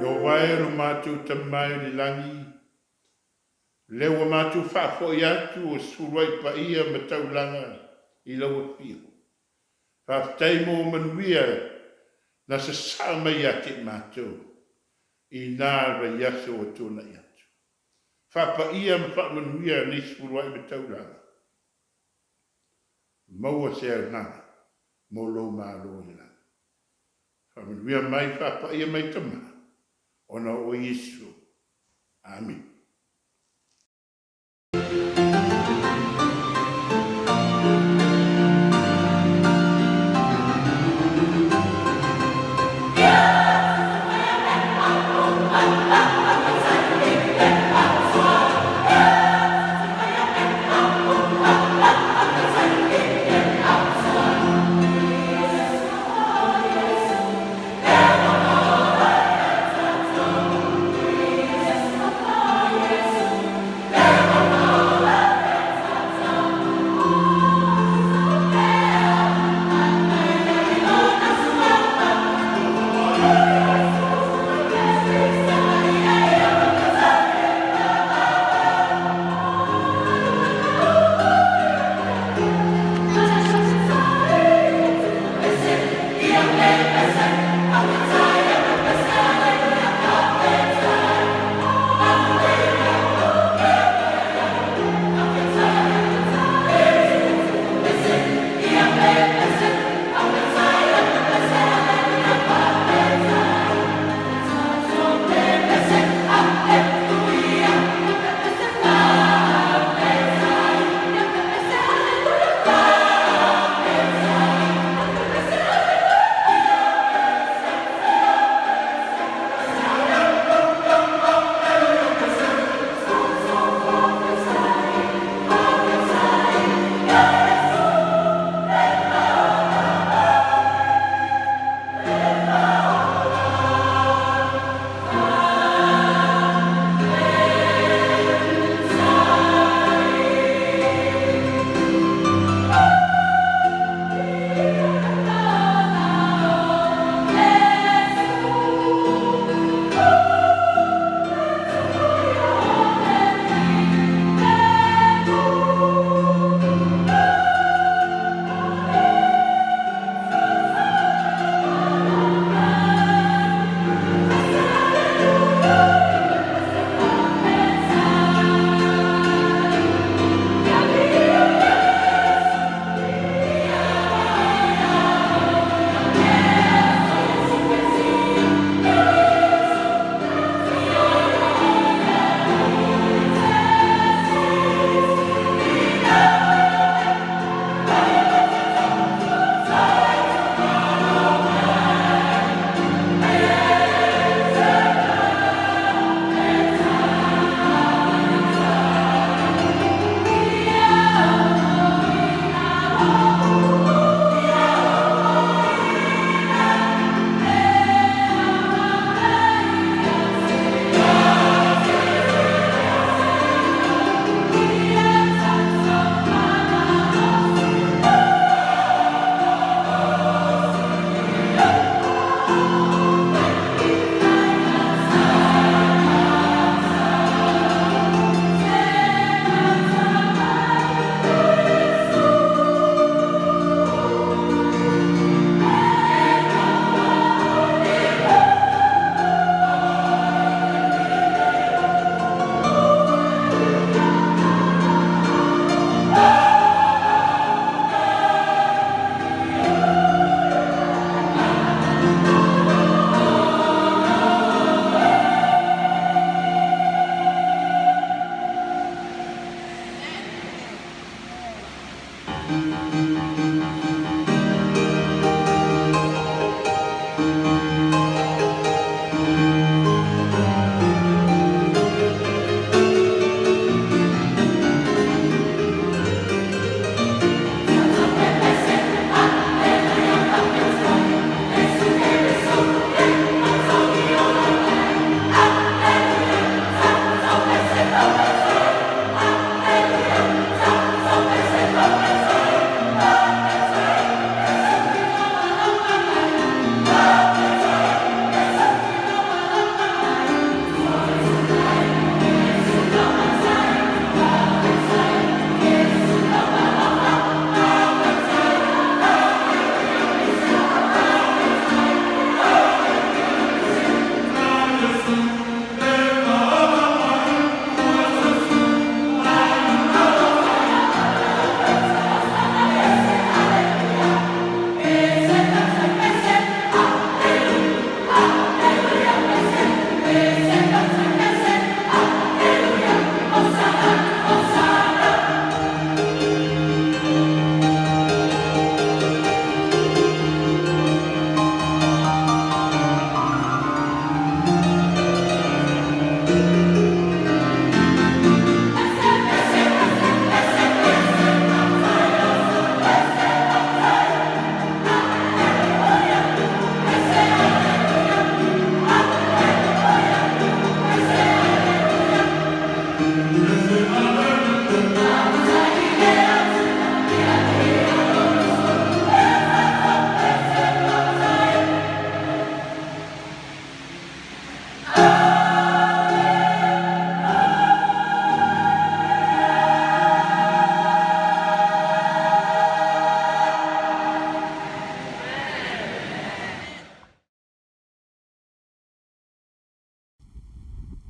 Ieova e lo matou Tama i le lagi, Lea ua matou faafoi atu o sulu ai paia ma taulaga i lau afio. Faafetai mo manuia na sasaa mai ia te i matou i na vaiaso ua tuanai atu. Faapaia ma faamanuia nei sulu ai ma taulaga. Maua se agaga mo lou Malo i le lagi. Faamanuia mai, faapaia mai Tama, ona o oe Iesu. Amene.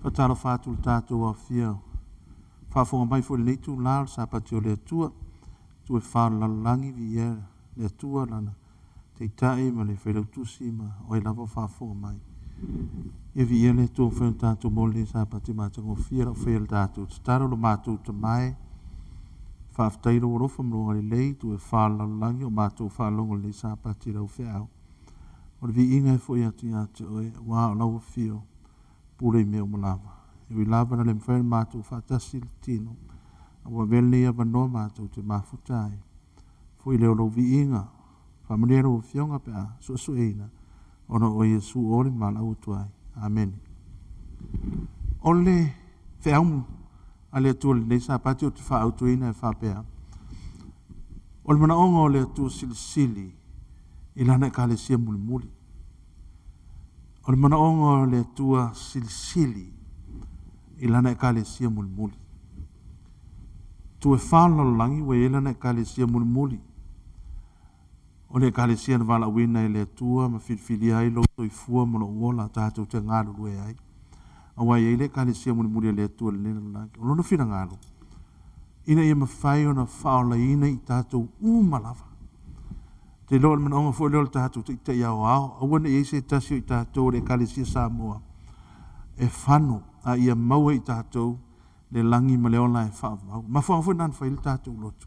Faatalofa atu i le tatou aofia o faafofoga mai foi i lenei itula o le Sapati o le Atua, itu e fa o le lalolagi, viia le Atua, Lana Taitai ma le Failautusi ma o ai lava o faafofoga mai. Ia viia le Atua ua mafai ona tatou maua lenei Sapati matagofie, lau faia le tatou tatalo, lo matou Tama e, faafetai i lou alofa ma lou agalelei, itu e fa o le lalolagi o matou faalogo i lenei Sapati i lau feau. O le viiga e foi atu ia te oe, aua o lau afio pule i mea uma lava. E ui lava ina le mafai ona matou faatasi i le tino, a ua avea lenei avanoa matou te mafuta ai. Foi lea o lou viiga, faamanuia lau Afioga pe a suesueina, ona o Iesu o le valaau atu ai. Amene. O le feau a le Atua i lenei Sapati ou te faaautuina e faapea, o le manaoga o le Atua Silisili i Lana Ekalesia mulimuli. O le manaoga o le Atua Silisili i Lana Ekalesia mulimuli. Itu e fa o le lalolagi ua i ai Lana Ekalesia mulimuli. O le Ekalesia na valaauina e le Atua ma filifilia ai lou soifua ma lou ola tatou te galulue ai. Aua e i ai le Ekalesia mulimuli a le Atua i lenei lalolagi. O lona finagalo, ina ia mafai ona faaolaina i tatou uma lava. Ou te iloa o le manaoga foi lea o le tatou Taitai Aoao, aua ne i i ai se tasi o i tatou o le Ekalesia Samoa e fano, a ia maua e i tatou le lagi ma le ola e faavavau. O le mafuaaga foi lena na fai ai le tatou lotu,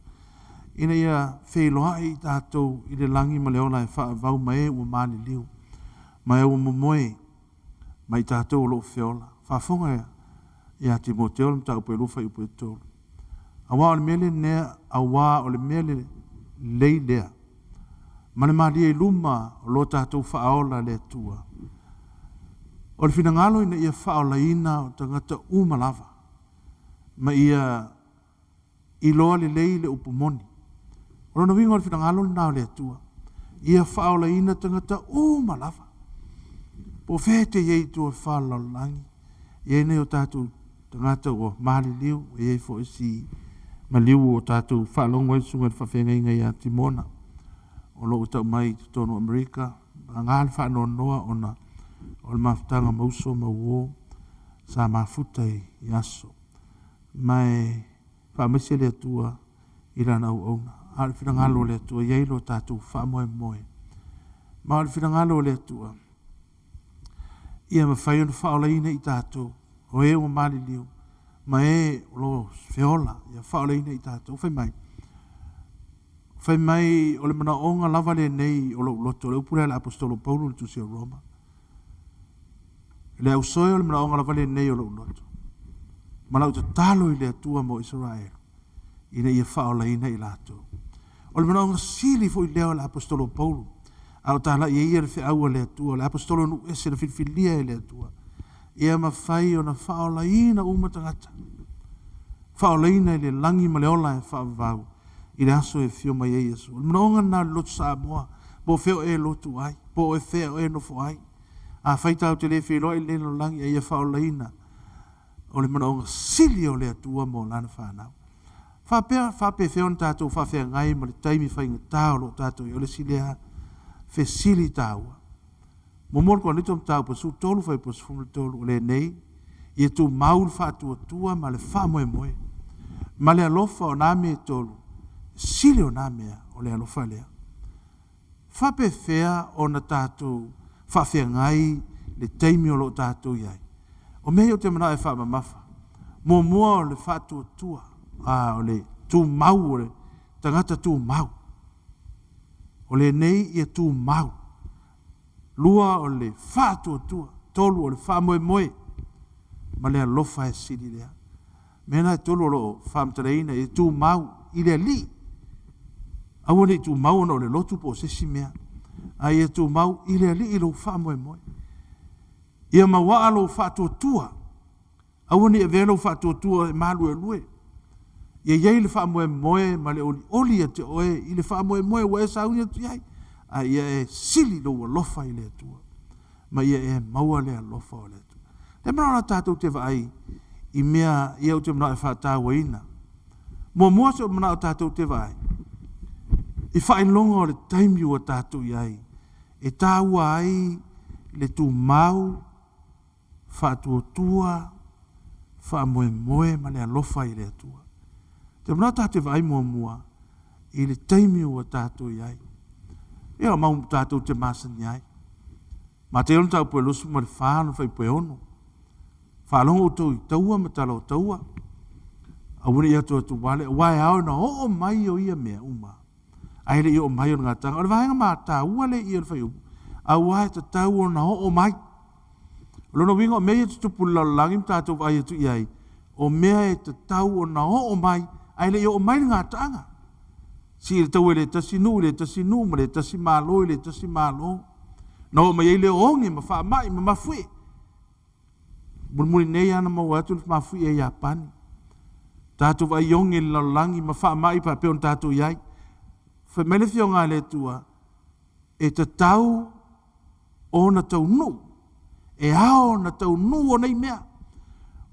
ina ia feiloai i tatou i le lagi ma le ola e faavavau ma e ua maliliu, ma e ua momoe, ma i tatou o lo o feola. Faafofoga ia Timoteo le mataupu e 2 fuaiupu e 3. Aua o le mea lenea, aua o le mea lelei lea, ma le malie i luma o lo tatou Faaola le Atua. O le finagalo ina ia faaolaina o tagata uma lava, ma ia iloa lelei le upu moni. O lona uiga o le finagalo lena o le Atua, ia faaolaina tagata uma lava. Po o fea e te i ai i tua o le fa o le lalolagi, e i ai nai o tatou tagata ua maliliu, e i ai foi si maliu ua tatou faalogo ai le susuga i le faafeagaiga ia Timona, o lo o tau mai i totonu o Amerika, paga le faanoanoa ona o le mafutaga ma uso ma uo sa mafuta i aso. Ma e faamaise le Atua i lana auauna. A o le finagalo o le Atua, e i ai lo tatou faamoemoe. Ma o le finagalo o le Atua, ia mafai ona faaolaina i tatou, o e ua maliliu, ma e o lo o feola, ia faaolaina i tatou. Fai mai, fai mai o le manaoga lava lenei o lou loto, o le upu lea a le Aposetolo Paulo i le tusi a Roma. Le ausoe o le manaoga lava lenei o lou loto, ma lau tatalo i le Atua mo Isaraelu, ina ia faaolaina i latou. O le manaoga sili foi lea o le Aposetolo Paulo, a o talai ai ia le feau a le Atua, o le Aposetolo nuu ese na filifilia e le Atua, ia mafai ona faaolaina uma tagata, faaolaina i le lagi ma le ola e faavavau i le aso e afio mai ai Iesu. O le manaoga lena o le lotu Samoa, po o fea o e lotu ai, po o fea o e nofo ai. Afai tatou te le feiloai i lenei lalolagi, a ia faaolaina o le manaoga sili o le Atua mo lana fanau. Faapea faapefea ona tatou faafeagai ma le taimi faigata o lo o tatou i ai, o le isi lea fesili taua. Muamua o le Korinito mataupu 13 fuaiupu 13, o lenei, ia tumau le faatuatua ma le faamoemoe ma le alofa o nā mea e tolu, sili o nā mea o le alofa lea. Faapefea ona tatou faafeagai le taimi o lo o tatou i ai? O mea ia ou te manao e faamamafa. Muamua o le faatuatua, a o le tumau o le tagata tumau. O lenei ia tumau. Lua o le faatuatua, tolu o le faamoemoe ma le alofa e sili lea. Mea na e tolu o lo o faamatalaina ia tumau i le Alii. Aua ne i tumau ona o le lotu po o se isi mea, a ia tumau i le Alii lou faamoemoe. Ia mauaa lou faatuatua. Aua ne i avea lou faatuatua e maluelue. Ia i ai le faamoemoe ma le olioli ia te oe i le faamoemoe ua e sauni atu i ai, a ia e sili lou alofa i le Atua, ma ia e maua le alofa o le Atua. Le manao la tatou te vaai i mea ia ou te manao e faatauaina. Muamua se manao tatou te vaai i faailoga o le taimi ua tatou i ai e taua ai le tumau, faatuatua, faamoemoe ma le alofa i le Atua. Te manao tatou te vaai muamua i le taimi ua tatou i ai. Ia mau tatou te masani ai. Mateo le mataupu e 24 lona fuaiupu e 6. Faalogo outou i taua ma tala o taua, aua ne i atuatuvale, aua e ao ona oo mai o ia mea uma, ae le i oo mai o le gataaga. O le vaega mataua lea i i o le fuaiupu, aua e tatau ona oo mai. O lona uiga o mea ia e tutupu i le lalolagi ma tatou vaai atu i ai, o mea e tatau ona oo mai, ae le i oo mai le gataaga. Sii le taua i le tasi nuu i le tasi nuu ma le tasi malo i le tasi malo, na oo mai ai le oge ma faamai ma mafuie. Mulimuli nei lava na maua atu le mafuie i Iapani. Tatou vaai oge i le lalolagi ma faamai faapea ona tatou i ai. Fai mai le Afioga a le Atua, e tatau ona taunuu, e ao ona taunuu o nei mea.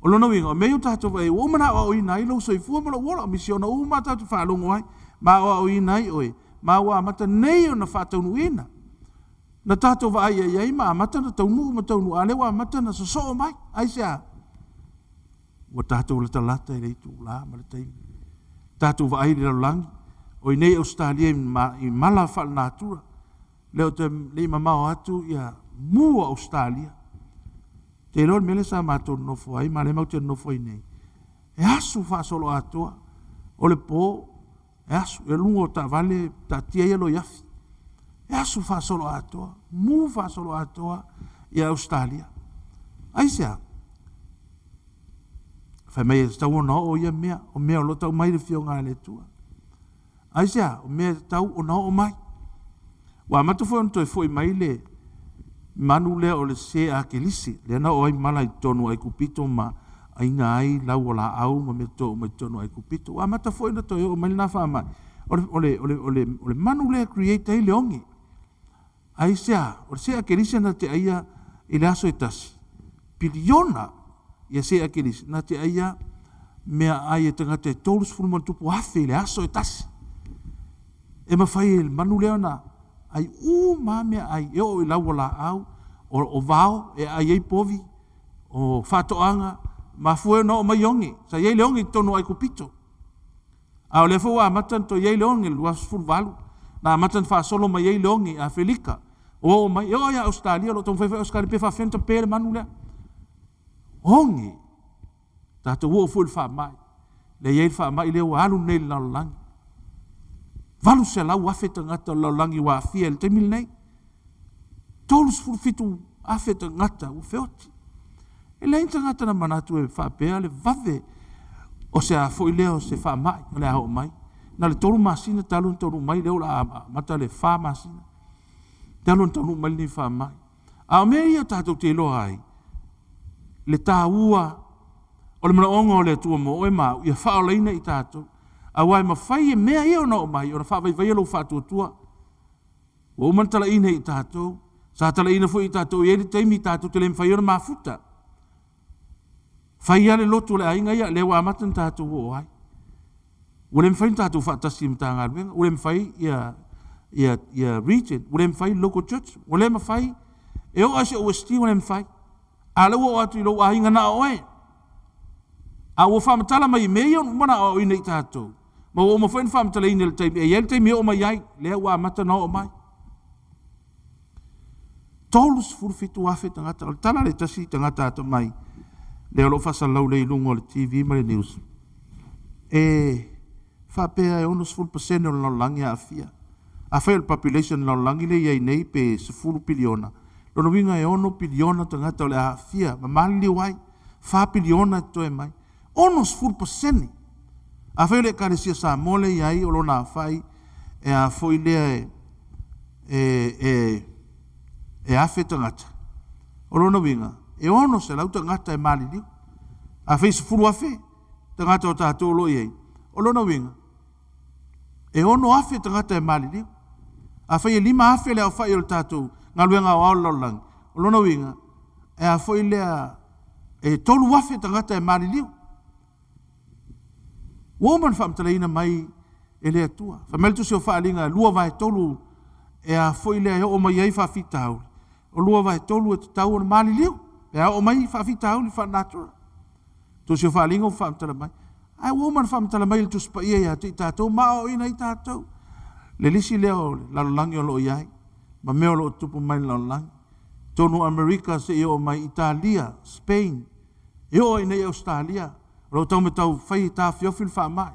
O lona uiga, o mea ia ua tatou vaai ai, ua uma ona aoaoina ai lou soifua ma lou ola, o misiona uma tatou te faalogo ai, ma aoaoina ai oe, ma ua amata nei ona faataunuuina. Na tatou vaai i ai ma amata ona taunuu ma taunuu, a o lea ua amata ona sosoo mai. Aisea? Ua tatou latalata i le itula ma le taimi. Tatou vaai i le lalolagi, o i inei i Ausetalia i mala faalenatura, lea ou te le i mamao atu ia mu o Ausetalia. Te iloa le mea lea sa matou nonofo ai, ma o lea matou te nonofo ai nei, e asu faasoloatoa, o le po, e asu, e luga o taavale, taatia ia loiafi, e asu faasoloatoa, mu faasoloatoa ia Ausetalia. Aisea? Fai mai e tatau ona oo ia mea, o mea o lo o tau mai le Afioga a le Atua. Aisea? O mea e tatau ona oo mai. Ua amata foi ona toe foi mai le manu lea o le se akelise, lea na oo ai mala i totonu o Aikupito ma aina ai lau o laau ma mea totoa uma i totonu o Aikupito. Ua amata foi ona toe oo mai lena faamai. O le, o le, o le, o le, o le manu lea e create ai le oge. Aisea? O le se akelise na te aia i le aso e tasi, piliona ia se akelise na te aia mea ai e tagata e 30,000+ i le aso e tasi. E mafai e le manu lea ona ai uma mea ai, e oo i lau o laau, o vao e aai ai povi, o faatoaga, mafua ai ona oo mai oge. Sa i ai le oge i totonu o Aikupito. A o lea foi ua amata ona toe i ai le oge i le 2018, na amata ona faasolo mai ai le oge i Afelika, ua oo mai, e oo lava ia Ausetalia, o lo o taumafai foi Ausetalia pe faapefea ona tape le manu lea. Oge! Tatou oo foi i le faamai, lea e i ai le faamai lea ua alu nei i le lalolagi. 800,000 tagata o le lalolagi ua aafia i le taimi lenei. 37,000 tagata ua feoti. E leai ni tagata na manatu e faapea le vave o se a foi lea o se faamai o le a oo mai. Na o le 3 masina talu ona taunuu mai, lea o le a amata le 4 masina talu ona taunuu mai lenei faamai. A o mea ia tatou te iloa ai le taua o le manaoga o le Atua mo oe ma au, ia faaolaina i tatou. Aua e mafai e mea ia ona oo mai ona faavaivaia lou faatuatua. Ua uma ona talaina i tatou, sa talaina foi i tatou, e i ai le taimi tatou te le mafai ona mafuta. Fai lava le lotu o le aiga ia, lea ua amata ona tatou oo ai. Ua le mafai ona tatou faatasi i Matagaluega, ua le mafai ia, ia, ia region, ua le mafai local church, ua le mafai, e oo lava i se OST ua le mafai. A o lea ua oo atu i lou aiga na o oe. A ua faamatala mai i mea ia ua uma ona aoaoina i tatou, ma ua uma foi ona faamatalaina i le taimi, e i ai le taimi e oo mai ai, lea ua amata ona oo mai. 37,000 tagata, o le tala a le tasi tagata atamai, lea o lo o faasalalau lea i luga o le TV ma le news, e faapea e 60% o le lalolagi e aafia. Afai o le population o le lalolagi lea e i ai nei pe 10 piliona, lona uiga e 6 piliona tagata o le a aafia ma maliliu ai, 4 piliona e totoe mai. 60%! Afai o le Ekalesia Samoa lea e i ai o lona aofai e a foi lea e, e, e 1,000 tagata, o lona uiga e 600 tagata e maliliu. Afai e 10,000 tagata o tatou o lo o i ai, o lona uiga e 6,000 tagata e maliliu. Afai e 5,000 le aofai o le tatou galuega aoao o le lalolagi, o lona uiga, e a foi lea, e 3,000 tagata e maliliu. Ua uma ona faamatalaina mai e le Atua. Fai mai le Tusi o Faaaliga, e 2/3 e a foi lea e oo mai ai faafitauli, o 2/3 e tatau ona maliliu pe a oo mai faafitauli faalenatura. Tusi o Faaaliga ua faamatala mai. Ae ua uma ona faamatala mai le Tusi Paia ia te i tatou ma aoaoina ai tatou. Le lisi lea o le lalolagi o lo o i ai, ma mea o lo o tutupu mai i le lalolagi. Totonu o Amerika seia oo mai Italia, Spain, e oo lava iinei i Ausetalia, o lo o tau taumafai e taofiofi le faamai.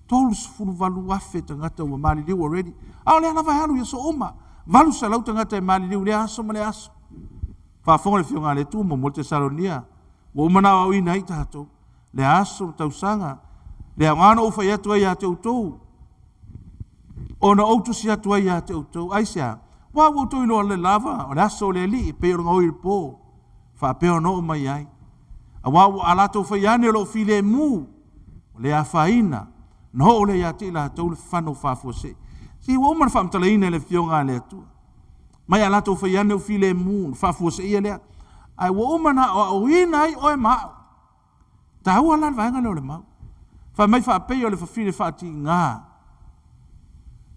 38,000 tagata ua maliliu already, a o lea lava e alu i aso uma. 800 tagata e maliliu i lea aso ma lea aso. Faafofoga le Afioga a le Atua, muamua Tesalonia, ua uma ona aoaoina ai tatou, le aso ma tausaga, le aoga ona ou fai atu ai ia te outou, ona ou tusi atu ai ia te outou. Aisea? Aua ua outou iloa le lava o le aso o le Alii e pei o le gaoi i le po, faapea ona oo mai ai. Aua ua a latou fai ane o lo o filemu, ua le afaina, ona oo lea ia te i latou le fano faafuasei. Se ua uma ona faamatalaina e le Afioga a le Atua. Mai a latou fai ane o filemu, ona faafuaseia lea. Ae ua uma ona aoaoina ai oe ma au. Taua la le vaega lea o le mau. Fai mai faapei o le fafine faatiga.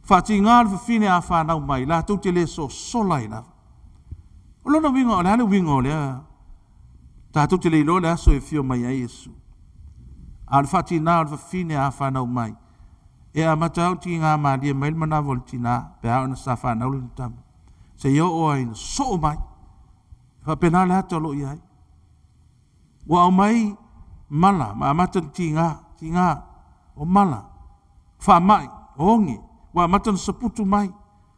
Faatiga le fafine a fanau mai, latou te le sosola ai lava. O lona uiga, o le a le uiga o lea? Tatou te le iloa le aso e afio mai ai Iesu. A o le faatiga o le fafine a fanau mai, e amata lava ona tiga malie mai le manava o le tina pe a ona sa fanau lana tama, seia oo lava ina soo mai. E faapena le ata o lo o i ai. Ua aumai mala ma amata ona tiga, tiga, o mala, faamai, o oge, ua amata ona saputu mai.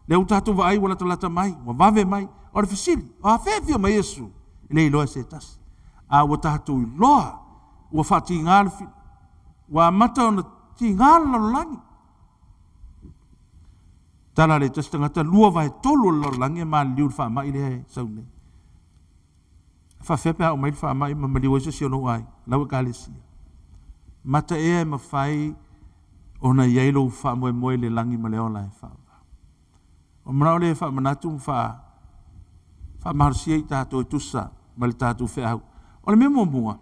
Lea ua tatou vaai ua latalata mai, ua vave mai. O le fesili, o afea e afio mai Iesu? E le iloa e se tasi. A ua tatou iloa, ua faatiga le fi, ua amata ona tiga le lalolagi. Tala a le tasi tagata, 2/3 o le lalolagi e maliliu i le faamai lea e sau nei. E faafefea pe a oo mai le faamai ma maliu ai se isi o lou aiga, lau ekalesia. Mata ea e mafai ona i ai lou faamoemoe i le lagi ma le ola e faavavau. O le manao lea e faamanatu ma faa, faamalosia i tatou e tusa ma le tatou feau. O le mea muamua,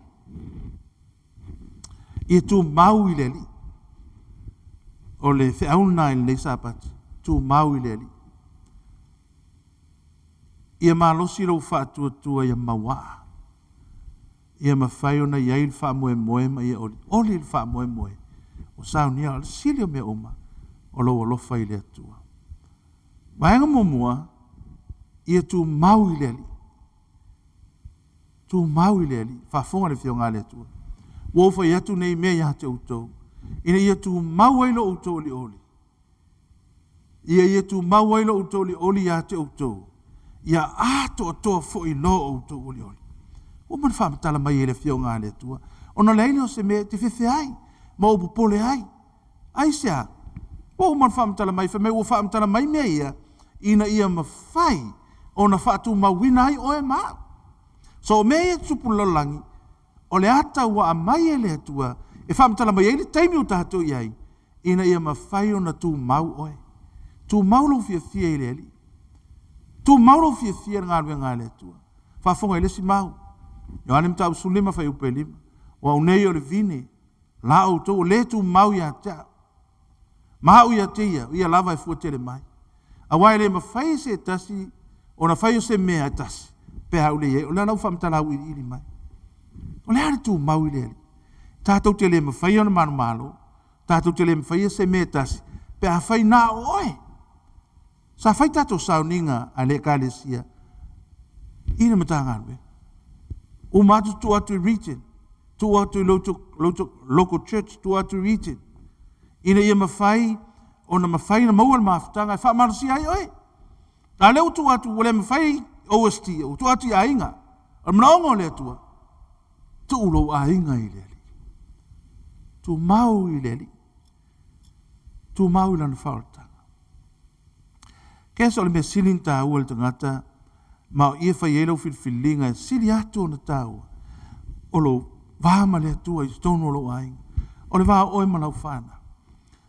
ia tumau i le Alii. O le feau lena i lenei Sapati, tumau i le Alii. Ia malosi lou faatuatua ia mauaa. Ia mafai ona i ai le faamoemoe ma ia olioli le faamoemoe ua saunia o le sili o mea uma o lou alofa i le Atua. Vaega muamua, ia tumau i le Alii. Tumau i le Alii. Faafofoga le Afioga a le Atua. Ua ou fai atu nei mea ia te outou, ina ia tumau ai lo outou olioli. Ia ia tumau ai lo outou olioli ia te outou, ia atoatoa foi lo outou olioli. Ua uma ona faamatala mai e le Afioga a le Atua, ona leai lea o se mea e te fefe ai, ma ou popole ai. Aisea? Ua uma ona faamatala mai, fai mai ua faamatala mai mea ia, ina ia mafai ona faatumauina ai oe ma au. So o mea ia e tutupu i le lalolagi, o le ata ua aumai e le Atua e faamatala mai ai le taimi ua tatou i ai, ina ia mafai ona tumau oe. Tumau lou fiafia i le Alii. Tumau lou fiafia i le galuega a le Atua. Faafofoga i le isi mau. Ioane Mataupu 15 fuaiupu e 5. O au nei o le vine, la outou o le tumau ia te au. Ma au ia te ia, o ia lava e fua tele mai. Aua e le mafai e se tasi ona fai o se mea e tasi, pe a ou le i ai. O le la ua faamatala auiliili mai. O le a le tumau i le Alii? Tatou te le mafaia ona manumalo, tatou te le mafaia se mea e tasi, pe afai na o oe. Sa fai tatou sauniga a le Ekalesia i le Matagaluega. Uma atu tuu atu i region, tuu atu i local church, tuu atu i region, ina ia mafai ona mafai ona maua le mafutaga e faamalosia ai oe. A o lea ua tuu atu ua le mafai OST, ua tuu atu i aiga. O le manaoga o le Atua, tuu lou aiga i le Alii. Tumau i le Alii. Tumau i lana faaolataga. Kesa o le mea sili ona taua i le tagata ma o i e fai ai lau filifiliga e sili atu ona taua o lou va ma le Atua i totonu o lou aiga. O le va o oe ma lau fanau.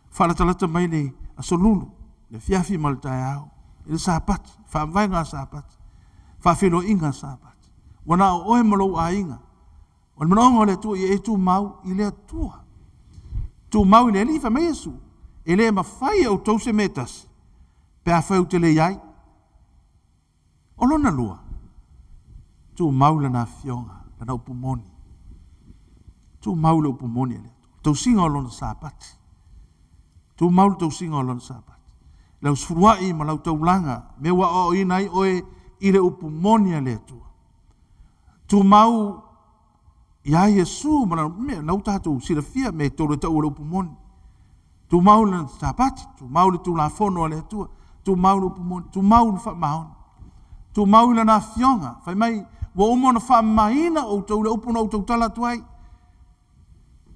Faalatalata mai le aso Lulu, le afiafi ma le taeao, i le Sapati, faavaega a Sapati, faafeiloaiga a Sapati. Ua na o oe ma lou aiga. O le manaoga o le Atua ia e tumau i le Atua. Tumau i le Alii, fai mai Iesu, e le mafai e outou se mea e tasi, pe afai ou te le i ai. O lona lua, tumau i lana afioga, lana upu moni. Tumau le upu moni a le Atua. Tausiga o lona Sapati. Tumau le tausiga o lona Sapati. Lau sefuluai ma lau taulaga, mea ua aoaoina ai oe i le upu moni a le Atua. Tumau ia Iesu ma lana mea, na ua tatou silafia mea e tolu e taua o le upu moni. Tumau le Sapati, tumau le Tulafono a le Atua, tumau le upu moni, tumau le faamaoni. Tumau i lana afioga, fai mai, ua uma ona faamamaina outou i le upu na ou tautala atu ai.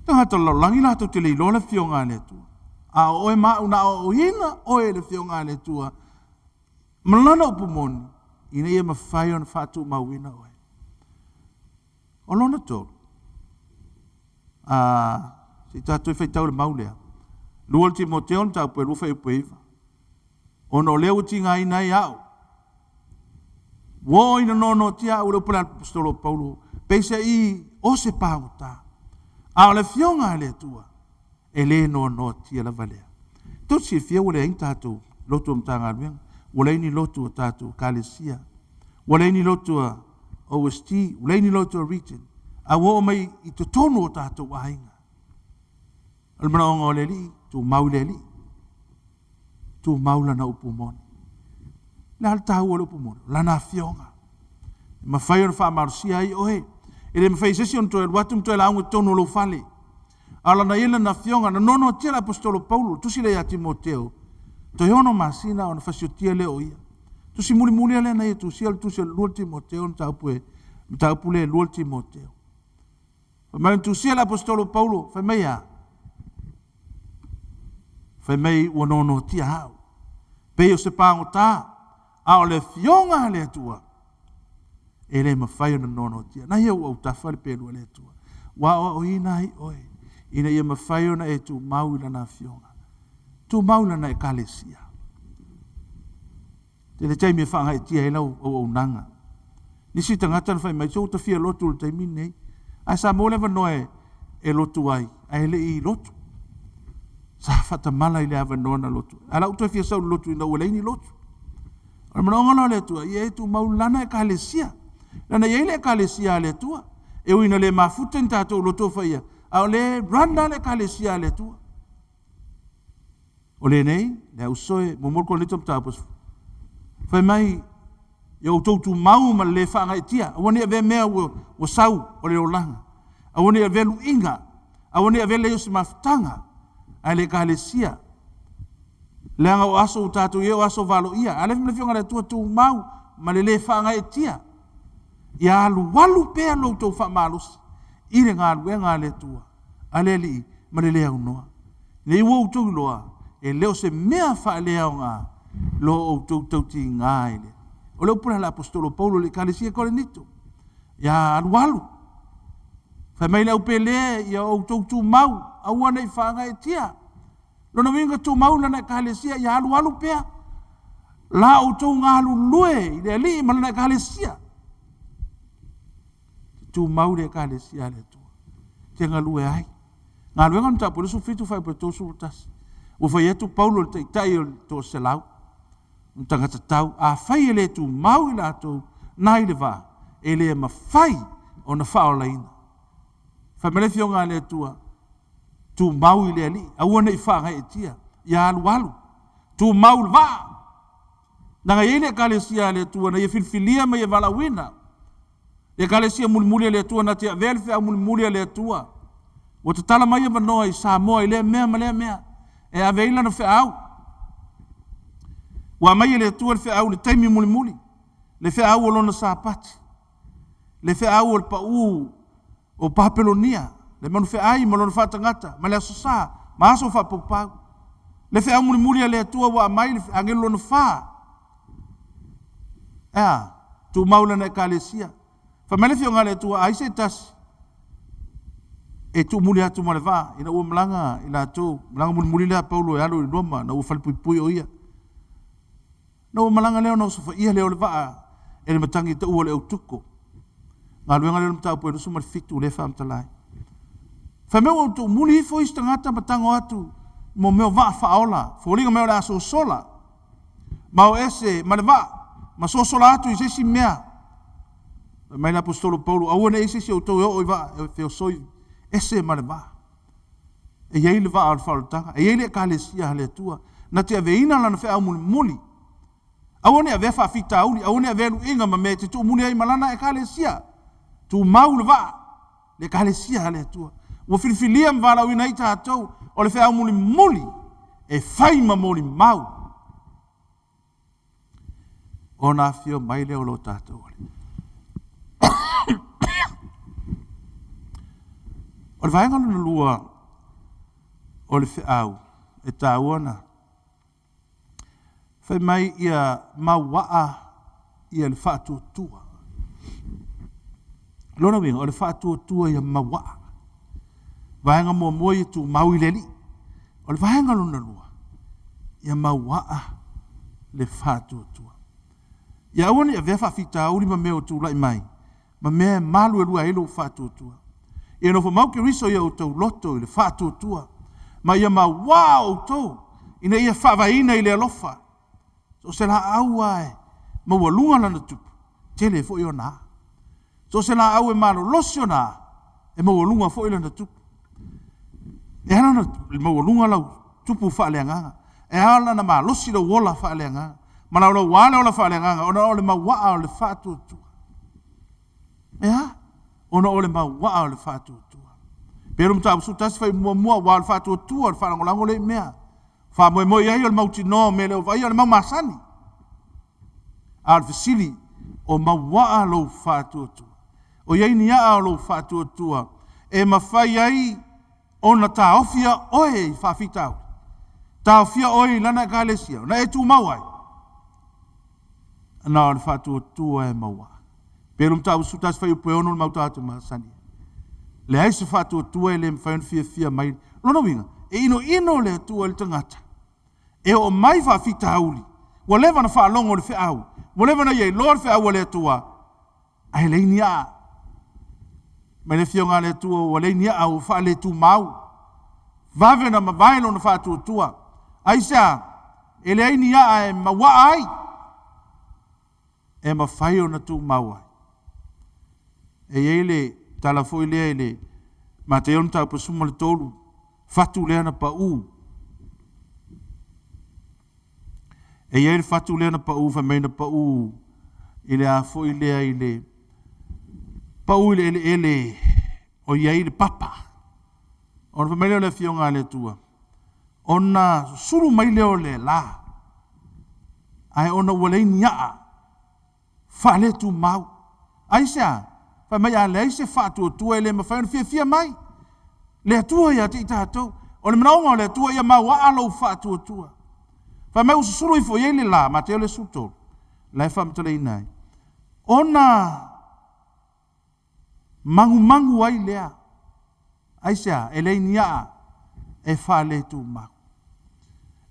Tagata o le lalolagi latou te le iloa le afioga a le Atua. A o oe ma au na aoaoina oe i le afioga a le Atua ma lana upu moni, ina ia mafai ona faatumauina oe. O lona tolu, a se i tatou faitau le mau lea. 2 le Timoteo mataupu e 2 fuaiupu e 9. Ona o lea ua tigaina ai au, ua oo ina noanoatia au e le upu a le Aposetolo o Paulo, peiseai o se pagota, a o le Afioga a le Atua, e le noanoatia lava lea. Tou te silafia ua leai ni tatou lotu a Matagaluega, ua leai ni lotu a tatou Ekalesia, ua leai ni lotu a OST, ua leai ni lotu a Region, a ua oo mai i totonu o tatou aiga. O le manaoga o le Alii, tumau i le Alii, tumau lana upu moni. O le a le taua o le upu moni? O lana afioga. E mafai ona faamalosia ai oe. E le mafai e se isi ona toe alu atu ma toe lauga i totonu o lou fale. A o lana ia lana afioga, na noanoatia le Aposetolo Paulo, tusi lea ia Timoteo, toe 6 masina ona fasiotia lea o ia. Tusi mulimuli lea na ia tusia o le tusi o le 2 Timoteo, mataupu e, mataupu lea e 2 Timoteo. Fai mai na tusia le Aposetolo Paulo, fai mai a? Fai mai ua noanoatia au, pei o se pagota, a o le afioga a le Atua, e le mafai ona noanoatia. Na ia ua autafa le pelu a le Atua, ua aoaoina ai oe, ina ia mafai ona e tumau i lana afioga, tumau i lana ekalesia. Tele taimi e faagaeetia ai lau auaunaga. Nisi tagata na fai mai, se ua ta fia lotu i le taimi lenei. Ae sa maua le avanoa e lotu ai, ae le i lotu. Sa faatamala i le avanoa na lotu. Ae la ua toe fia sau i le lotu ina ua leai ni lotu. O le manaoga la o le Atua, ia e tumau lana ekalesia. Leaga e i ai le ekalesia a le Atua. E ui ina le mafuta ni tatou lotu o faia, a o lea e run lava le ekalesia a le Atua. O lenei, le ausoe, muamua le Korinito mataupu fai mai, ia outou tumau ma le le faagaeetia, aua ne i avea mea ua sau o le olaga, aua ne i avea luiga, aua ne i avea le leai o se mafutaga a le ekalesia. Leaga o aso ua tatou i ai o aso valoia. A o le Afioga a le Atua, tumau ma le le faagaeetia. Ia alualu pea lo outou faamalosi i le galuega a le Atua, a le Alii ma le le aunoa. Ne i ua outou iloa, e le o se mea faaleaoga lo outou tautiga i le. O le upu lea a le Aposetolo Paulo i le Ekalesia i Korinito, ia alualu, fai mai le aupele, ia outou tumau, aua ne i faagaeetia. Lona uiga tumau lana ekalesia, ia alualu pea la outou galulue i le Alii ma lana ekalesia. Tumau le ekalesia a le Atua, te galue ai. Galuega o Mataupu 27 fuaiupu 31. Ua fai atu Paulo i le taitai o le toaselau, ma tagata tau, afai e le tumau i latou na i le vaa, e le mafai ona faaolaina. Fai mai le Afioga a le Atua, tumau i le Alii, aua ne i faagaeetia, ia alualu, tumau i le vaa. Leaga e i ai le ekalesia a le Atua na ia filifilia ma ia valaauina. Le ekalesia mulimuli a le Atua na te avea le feau mulimuli a le Atua. Ua tatala mai avanoa i Samoa i lea mea ma lea mea e ave ai lana feau. Ua aumai e le Atua le feau i le taimi mulimuli, le feau o lona Sapati, le feau o le pau o Papelonia, le manufeai ma lona faatagata, ma le Aso Sa, ma aso faapaupau. Le feau mulimuli a le Atua ua aumai le agelu lona fa. E a? Tumau lana ekalesia. Fai mai le Afioga a le Atua, ai se tasi e tuumuli atu ma le vaa, ina ua malaga i latou, malaga mulimuli lea a Paulo e alu i Roma, na ua falepuipui o ia. Na ua malaga lea ona osofaia lea o le vaa e le matagi taua o le Eutuko. Galuega lea o le mataupu e 27 lea e faamatala ai. Fai mai ua tuumuli ifo isi tagata ma tago atu mo mea o vaa faaola, foliga mai o le a sosola, ma o ese ma le vaa, ma sosola atu i se isi mea. Fai mai le Aposetolo Paulo, aua ne i se isi o outou e oo i vaa e feosoi Ese ma le vaa. E i ai le vaa o le faaolataga, e i ai le Ekalesia a le Atua, na te aveina lana feau mulimuli. Aua ne i avea faafitauli, aua ne i avea luiga ma mea e te tuumuli ai ma lana Ekalesia. Tumau le vaa, le Ekalesia a le Atua. Ua filifilia ma valaauina ai tatou, o le feau mulimuli e fai ma molimau. Ona afio mai lea o lo tatou Alii. O le vaega lona lua o le feau e taua ona fai mai ia mauaa ia le faatuatua. Lona uiga, o le faatuatua ia mauaa. Vaega muamua ia tumau i le Alii. O le vaega lona lua, ia mauaa le faatuatua. Ia aua ne i avea faafitauli ma mea o tulai mai, ma mea e maluelue ai lou faatuatua. Ia nofo mau Keriso i o outou loto i le faatuatua, ma ia mauaa outou ina ia faavaeina i le alofa. So o se laau lava e maualuga lana tupu, tele foi ona aa. So o se laau e malolosi ona aa, e maualuga foi lana tupu. E ala ona maualuga lau tupu faaleagaga, e ala ona malosi lou ola faaleagaga, ma laulaua le ola faaleagaga, ona o le mauaa o le faatuatua. E a? Ona o le mauaa o le faatuatua. Petulu Mataupu 11 fai muamua, aua o le faatuatua o le faalagolago lea i mea. Faamoemoe i ai o le mautinoa o mea e le o vaaia, o le mau masani. A o le fesili, o mauaa lou faatuatua? O i ai ni aa o lou faatuatua e mafai ai ona taofia oe i faafitauli? Taofia oe i lana Ekalesia na e tumau ai? Na o le faatuatua e mauaa. Petulu Mataupu 11 fuaiupu e 6 le mau tagata masani. Leai se faatuatua e le mafai ona fiafia mai. Lona uiga, e inoino le Atua i le tagata e oo mai faafitauli, ua leva ona faalogo i le feau, ua leva ona ia iloa le feau a le Atua, ae leai ni aa. Mai le afioga a le Atua ua leai ni aa, ua faaletumau. Vave ona mavae lona faatuatua. Aisea? E leai ni aa e mauaa ai, e mafai ona tumau ai. E i ai le tala foi lea i le Mateo mataupu 13, fatu lea na pau. E i ai le fatu lea na pau, fai mai na pau i le a foi lea i le pau i le eleele o i ai le papa. Ona fai mai lea o le afioga a le Atua, ona susulu mai lea o le la, ae ona ua leai ni aa, faaletumau. Aisea? Fai mai a leai se faatuatua e le mafai ona fiafia mai le Atua ia te i tatou. O le manaoga o le Atua ia mauaa lou faatuatua. Fai mai ua susulu ifo i ai le la, Mateo le 13, la e faamatalaina ai, ona magumagu ai lea. Aisea? E leai ni aa e faaletumau.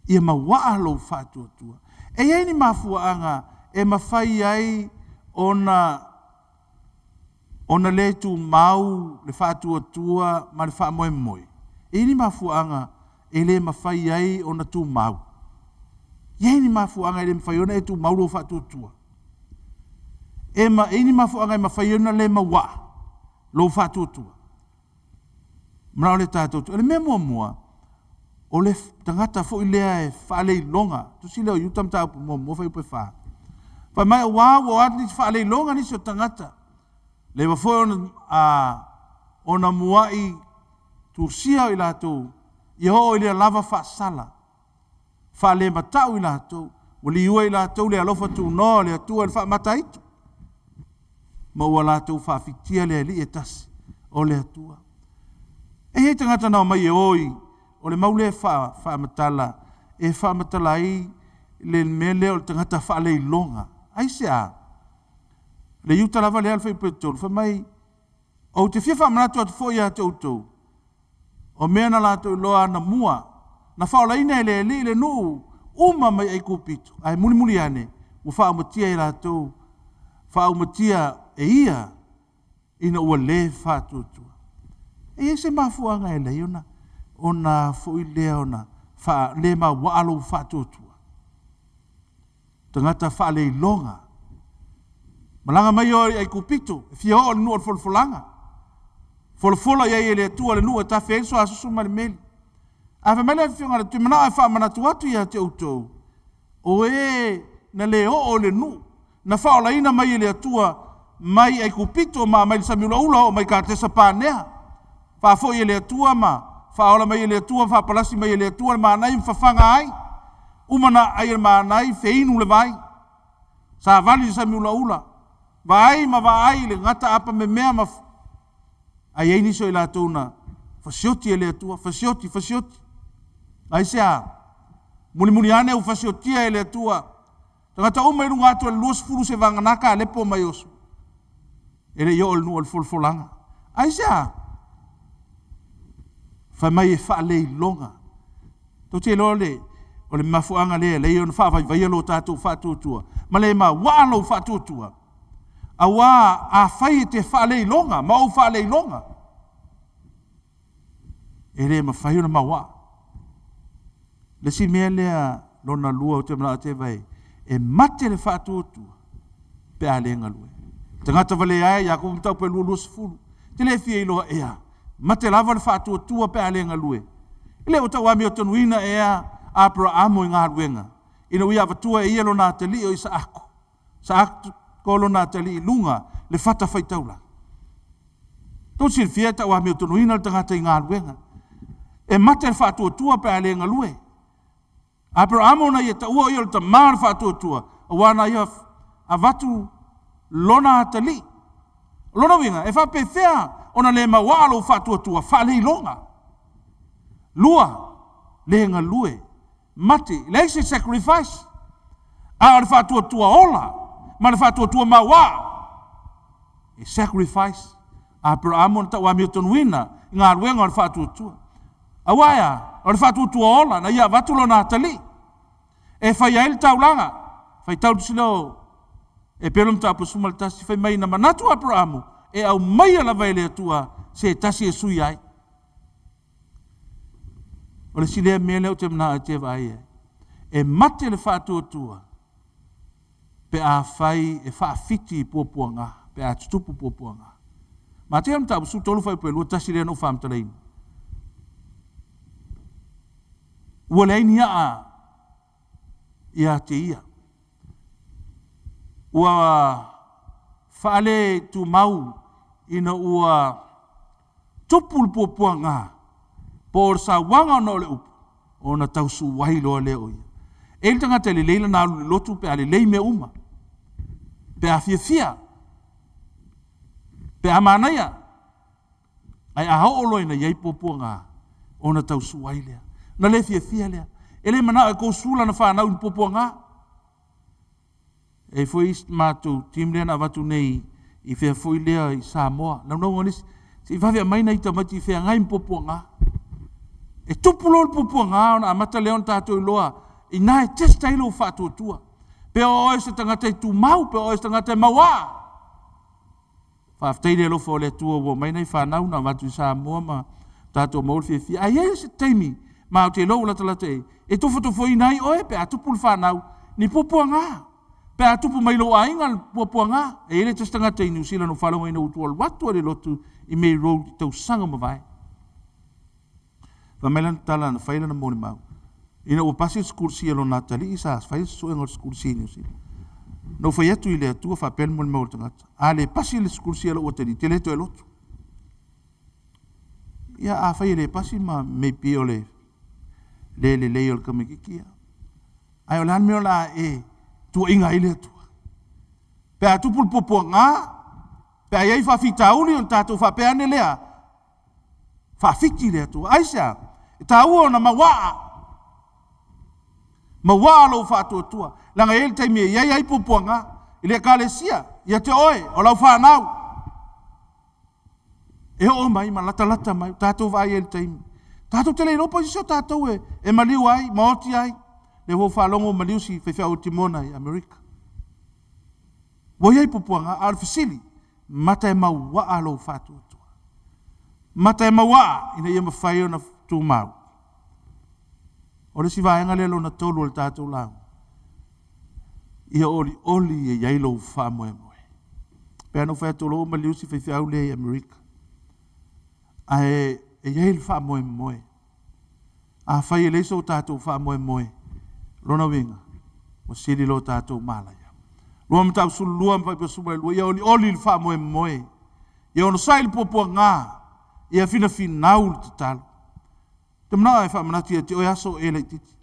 Ia mauaa lou faatuatua. E i ai ni mafuaaga e mafai ai ona ona le tumau le faatuatua ma le faamoemoe. E i ai ni mafuaaga e le mafai ai ona tumau. E i ai ni mafuaaga e le mafai ona e tumau lou faatuatua. E ma e i ai ni mafuaaga e mafai ai ona le mauaa lou faatuatua. Manao le tatou, o le mea muamua, o le tagata foi lea e faaleiloga, tusi lea o Iuta mataupu muamua fuaiupu e 4. Fai mai aua ua o atu nisi faaleiloga nisi o tagata, leva foi ona, a, ona muai tusia i latou, ia oo i le lava faasala, faalematau i latou, ua liua i latou le alofa tunoa o le Atua i le faamataitu, ma ua latou faafitia le Alii e tasi o le Atua. E i ai tagata na omai e o i, o le mau lea e faamatala, e faamatala ai le mea lea o le tagata faaleiloga. Aisea? Le Iuta lava lea le fuaiupu e 3, fai mai, ou te fia faamanatu atu foi ia te outou, o mea na latou iloa anamua, na faaolaina e le Alii le nuu uma mai Aikupito, ae mulimuli ane, ua faaumatia e latou, faaumatia e ia ina ua le faatuatua. E i ai se mafuaaga e leai ona, ona foi lea ona faa, le mauaa lou faatuatua. Tagata faaleiloga. Malaga mai oe i Aikupito, e fia oo i le nuu o le folafolaga. Folafola i ai e le Atua le nuu e tafe ai le suasusu ma le meli. Ae fai mai le Afioga a le Tuimanao e faamanatu atu ia te outou, o e na le oo i le nuu, na faaolaina mai e le Atua mai Aikupito ma aumai le sami ulaula oo mai Katesa Panea, faafoi e le Atua ma faaola mai e le Atua, faapalasi mai e le Atua le manai ma fafaga ai, uma na aai e le manai feinu le vai, savali le sami ulaula, vaai ma vaai le gata apa memea ma ae i ai nisi o i latou na fasioti e le Atua, fasioti, fasioti. Aisea? Mulimuli ane ua fasiotia e le Atua. Tagata uma i luga atu o le 20 se vagana Kalepo ma Iosu. E le i oo i le nuu o le folafolaga. Aisea? Fai mai e faaleiloga. Tou te iloa le, o le mafuaaga lea e alai ona faavaivaia lo tatou faatuatua, ma le mauaa lou faatuatua, auā afai e te faaleiloga ma ou faaleiloga, e le mafai ona mauaa. Le isi mea lea lona lua ou te manao te vae, e mate le faatuatua pe a le galue. Tagata valea e Iakopo mataupu e 2:20. Te le fia iloa ea, mate lava le faatuatua pe a le galue. E le ua tauamiotonuina ea Aperaamo i galuega, ina ua ia avatua e ia lona atalii o Isaako, Isaako lona atalii i luga le fatafaitaulaga. Tou silafia e tauamiotonuina le tagata i galuega. E mate le faatuatua pe a le galue. Aperaamo na ia taua o ia o le tamā o le faatuatua, auā na ia avatu lona atalii. O lona uiga, e faapefea ona le mauaa lou faatuatua faaleiloga. Lua, le galue, mate, leai se sacrifice. A o le faatuatua ola ma le faatuatua mauaa, e sacrifice. Aperaamo na tauamiotonuina i galuega o le faatuatua. Auā e a? O le faatuatua ola na ia avatu lona atalii e fai ai le taulaga. Faitau le tusi lea o Epero mataupu 11, fai mai na manatu Aperaamo e aumaia lava e le Atua se tasi e sui ai. O le isi lea mea lea ou te manao e te vaai ai, e mate le faatuatua pe afai e faafiti i puapuaga, pe a tutupu puapuaga. Matea mataupu 13 fuaiupu e 2, tasi lea na ou faamatalaina. Ua leai ni aa ia te ia. Ua faaletumau ina ua tupu le puapuaga po o le sauaga ona o le upu, ona tausuai loa lea o ia. E i ai le tagata e lelei lana alu i le lotu pe a lelei mea uma, pe a fiafia, pe a manaia, ae a oo loa ina i ai puapuaga, ona tausuai lea. Ona le fiafia lea. E le manao e kousu lana fanau i ni puapuaga. E i ai foi isi matou team lea na avatu nei i fea foi lea i Samoa. Naunauga o nisi, se i vave aumai nai tamaiti i feagai ma puapuaga. E tupu loa le puapuaga ona amata lea ona tatou iloa, ina e test ai lou faatuatua. Pe o oe o se tagata e tumau, pe o oe o se tagata e mauaa. Faafetai i le alofa o le Atua ua omai nai fanau na avatu i Samoa ma tatou maua le fiafia. Ae i ai se taimi ma ou te iloa ua latalata i ai, e tofotofoina ai oe pe a tupu le fanau ni puapuaga. Pe a tupu mai lou aiga le puapuaga. E i ai le tasi tagata i Niu Sila na ou faalogo ina ua alu atu lava i le lotu i May Road i tausaga ua mavae. Fai mai lana tala na fai lana molimau, ina ua pasi le sikulisi a lona atalii sa fai le suesuega o le sikulisi i Niu Sila. Na ou fai atu i le Atua faapea le molimau a le tagata, a le pasi le sikulisi a lou atalii, te le toe lotu. Ia afai e le pasi ma maybe o le le lelei o le tamaitiiti ia. Ae o le a le mea o le a e tuuaiina ai le Atua? Pe a tupu le puapuaga, pe a i ai faafitauli ona tatou faapea ane lea, faafiti le Atua. Aisea? E taua ona mauaa. Mauaa lou faatuatua. Leaga e i ai le taimi e i ai ai puapuaga i le ekalesia, ia te oe, o lau fanau. E oo mai ma latalata mai, tatou vaai ai i le taimi. Tatou te le iloa po o isi o tatou e, e maliu ai, ma oti ai. Lea ua ou faalogo ua maliu si faifeau timona i Amerika. Ua i ai puapuaga, a o le fesili, mata e mauaa lou faatuatua. Mata e mauaa ina ia mafai ona tumau. O le isi vaega lea lona tolu o le tatou lauga, ia olioli e i ai lou faamoemoe. Pei ona ou fai atu o lo o maliu si faifeau lea i Amerika. Ae e i ai le faamoemoe. Afai e leai so tatou faamoemoe, lona uiga, ua sili lo tatou malaia. Lua Mataupu 12 ma Fuaiupu 12, ia olioli le faamoemoe, ia onosai le puapuaga, ia finafinau le tatalo. Ou te manao e faamanatu ia te oe aso o e laitiiti.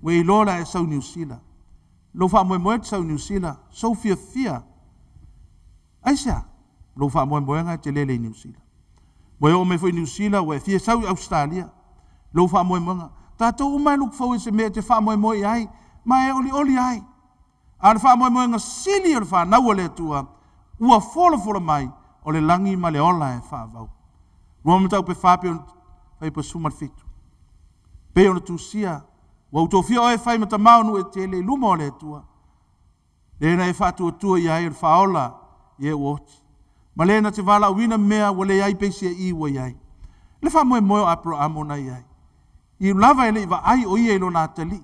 Ua e iloa o le a e sau i Niu Sila. Lou faamoemoe e te sau i Niu Sila, sou fiafia. Aisea? Lou faamoemoega e te lele i Niu Sila. Ua e oo mai foi i Niu Sila, ua e fia sau i Ausetalia. Lou faamoemoega. Tatou uma e look forward i se mea e te faamoemoe i ai, ma e olioli ai. A o le faamoemoega sili o le fanau a le Atua, ua folafola mai, o le lagi ma le ola e faavau. Roma mataupu e 4 pei ona fuaiupu 17. Pei ona tusia, ua ou tofia oe e fai ma tama o nuu e tele i luma o le Atua, le na e faatuatua i ai o le faaola i e ua oti, ma le na te valaauina mea ua leai peiseai ua i ai. Le faamoemoe o Aperamo na i ai. I lava e le i vaai o ia i lona atalii,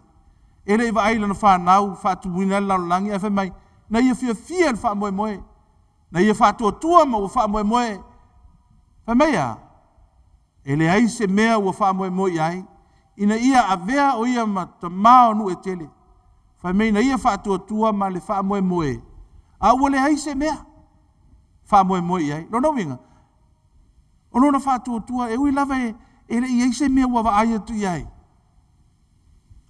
e le i vaai i lana fanau faatumuina ai le lalolagi, ae fai mai, na ia fiafia i le faamoemoe, na ia faatuatua ma ua faamoemoe. Fai mai a, e leai se mea ua faamoemoe i ai, ina ia avea o ia ma tama o nuu e tele. Fai mai na ia faatuatua ma le faamoemoe, a ua leai se mea faamoemoe i ai. Lona uiga, o lona faatuatua, e ui lava e le i i ai se mea ua vaai atu i ai,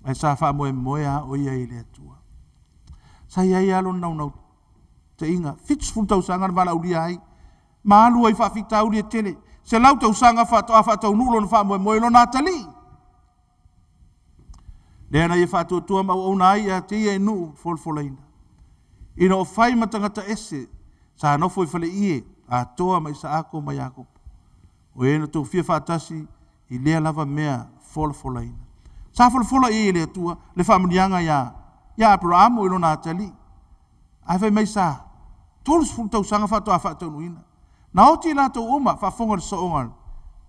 ae sa faamoemoe lava o ia i le Atua. Sa i ai lava lona naunautaiga, 70 tausaga na valaaulia ai, ma alu ai i faafitauli e tele, 100 tausaga faatoa faataunuu lona faamoemoe i lona atalii. Lea na ia faatuatua ma auauna ai ia te ia i nuu folafolaina. Ina o fai ma tagata ese, sa nofo i faleie, Atoa ma Isaako ma Iakopo. O e na tofia faatasi i lea lava mea folafolaina. Sa folafola i ai e le Atua le faamanuiaga ia ia Aperamo i lona atalii. Ae fai mai sa 30 tausaga faatoa faataunuuina. Na oti i latou uma, faafofoga i le sooga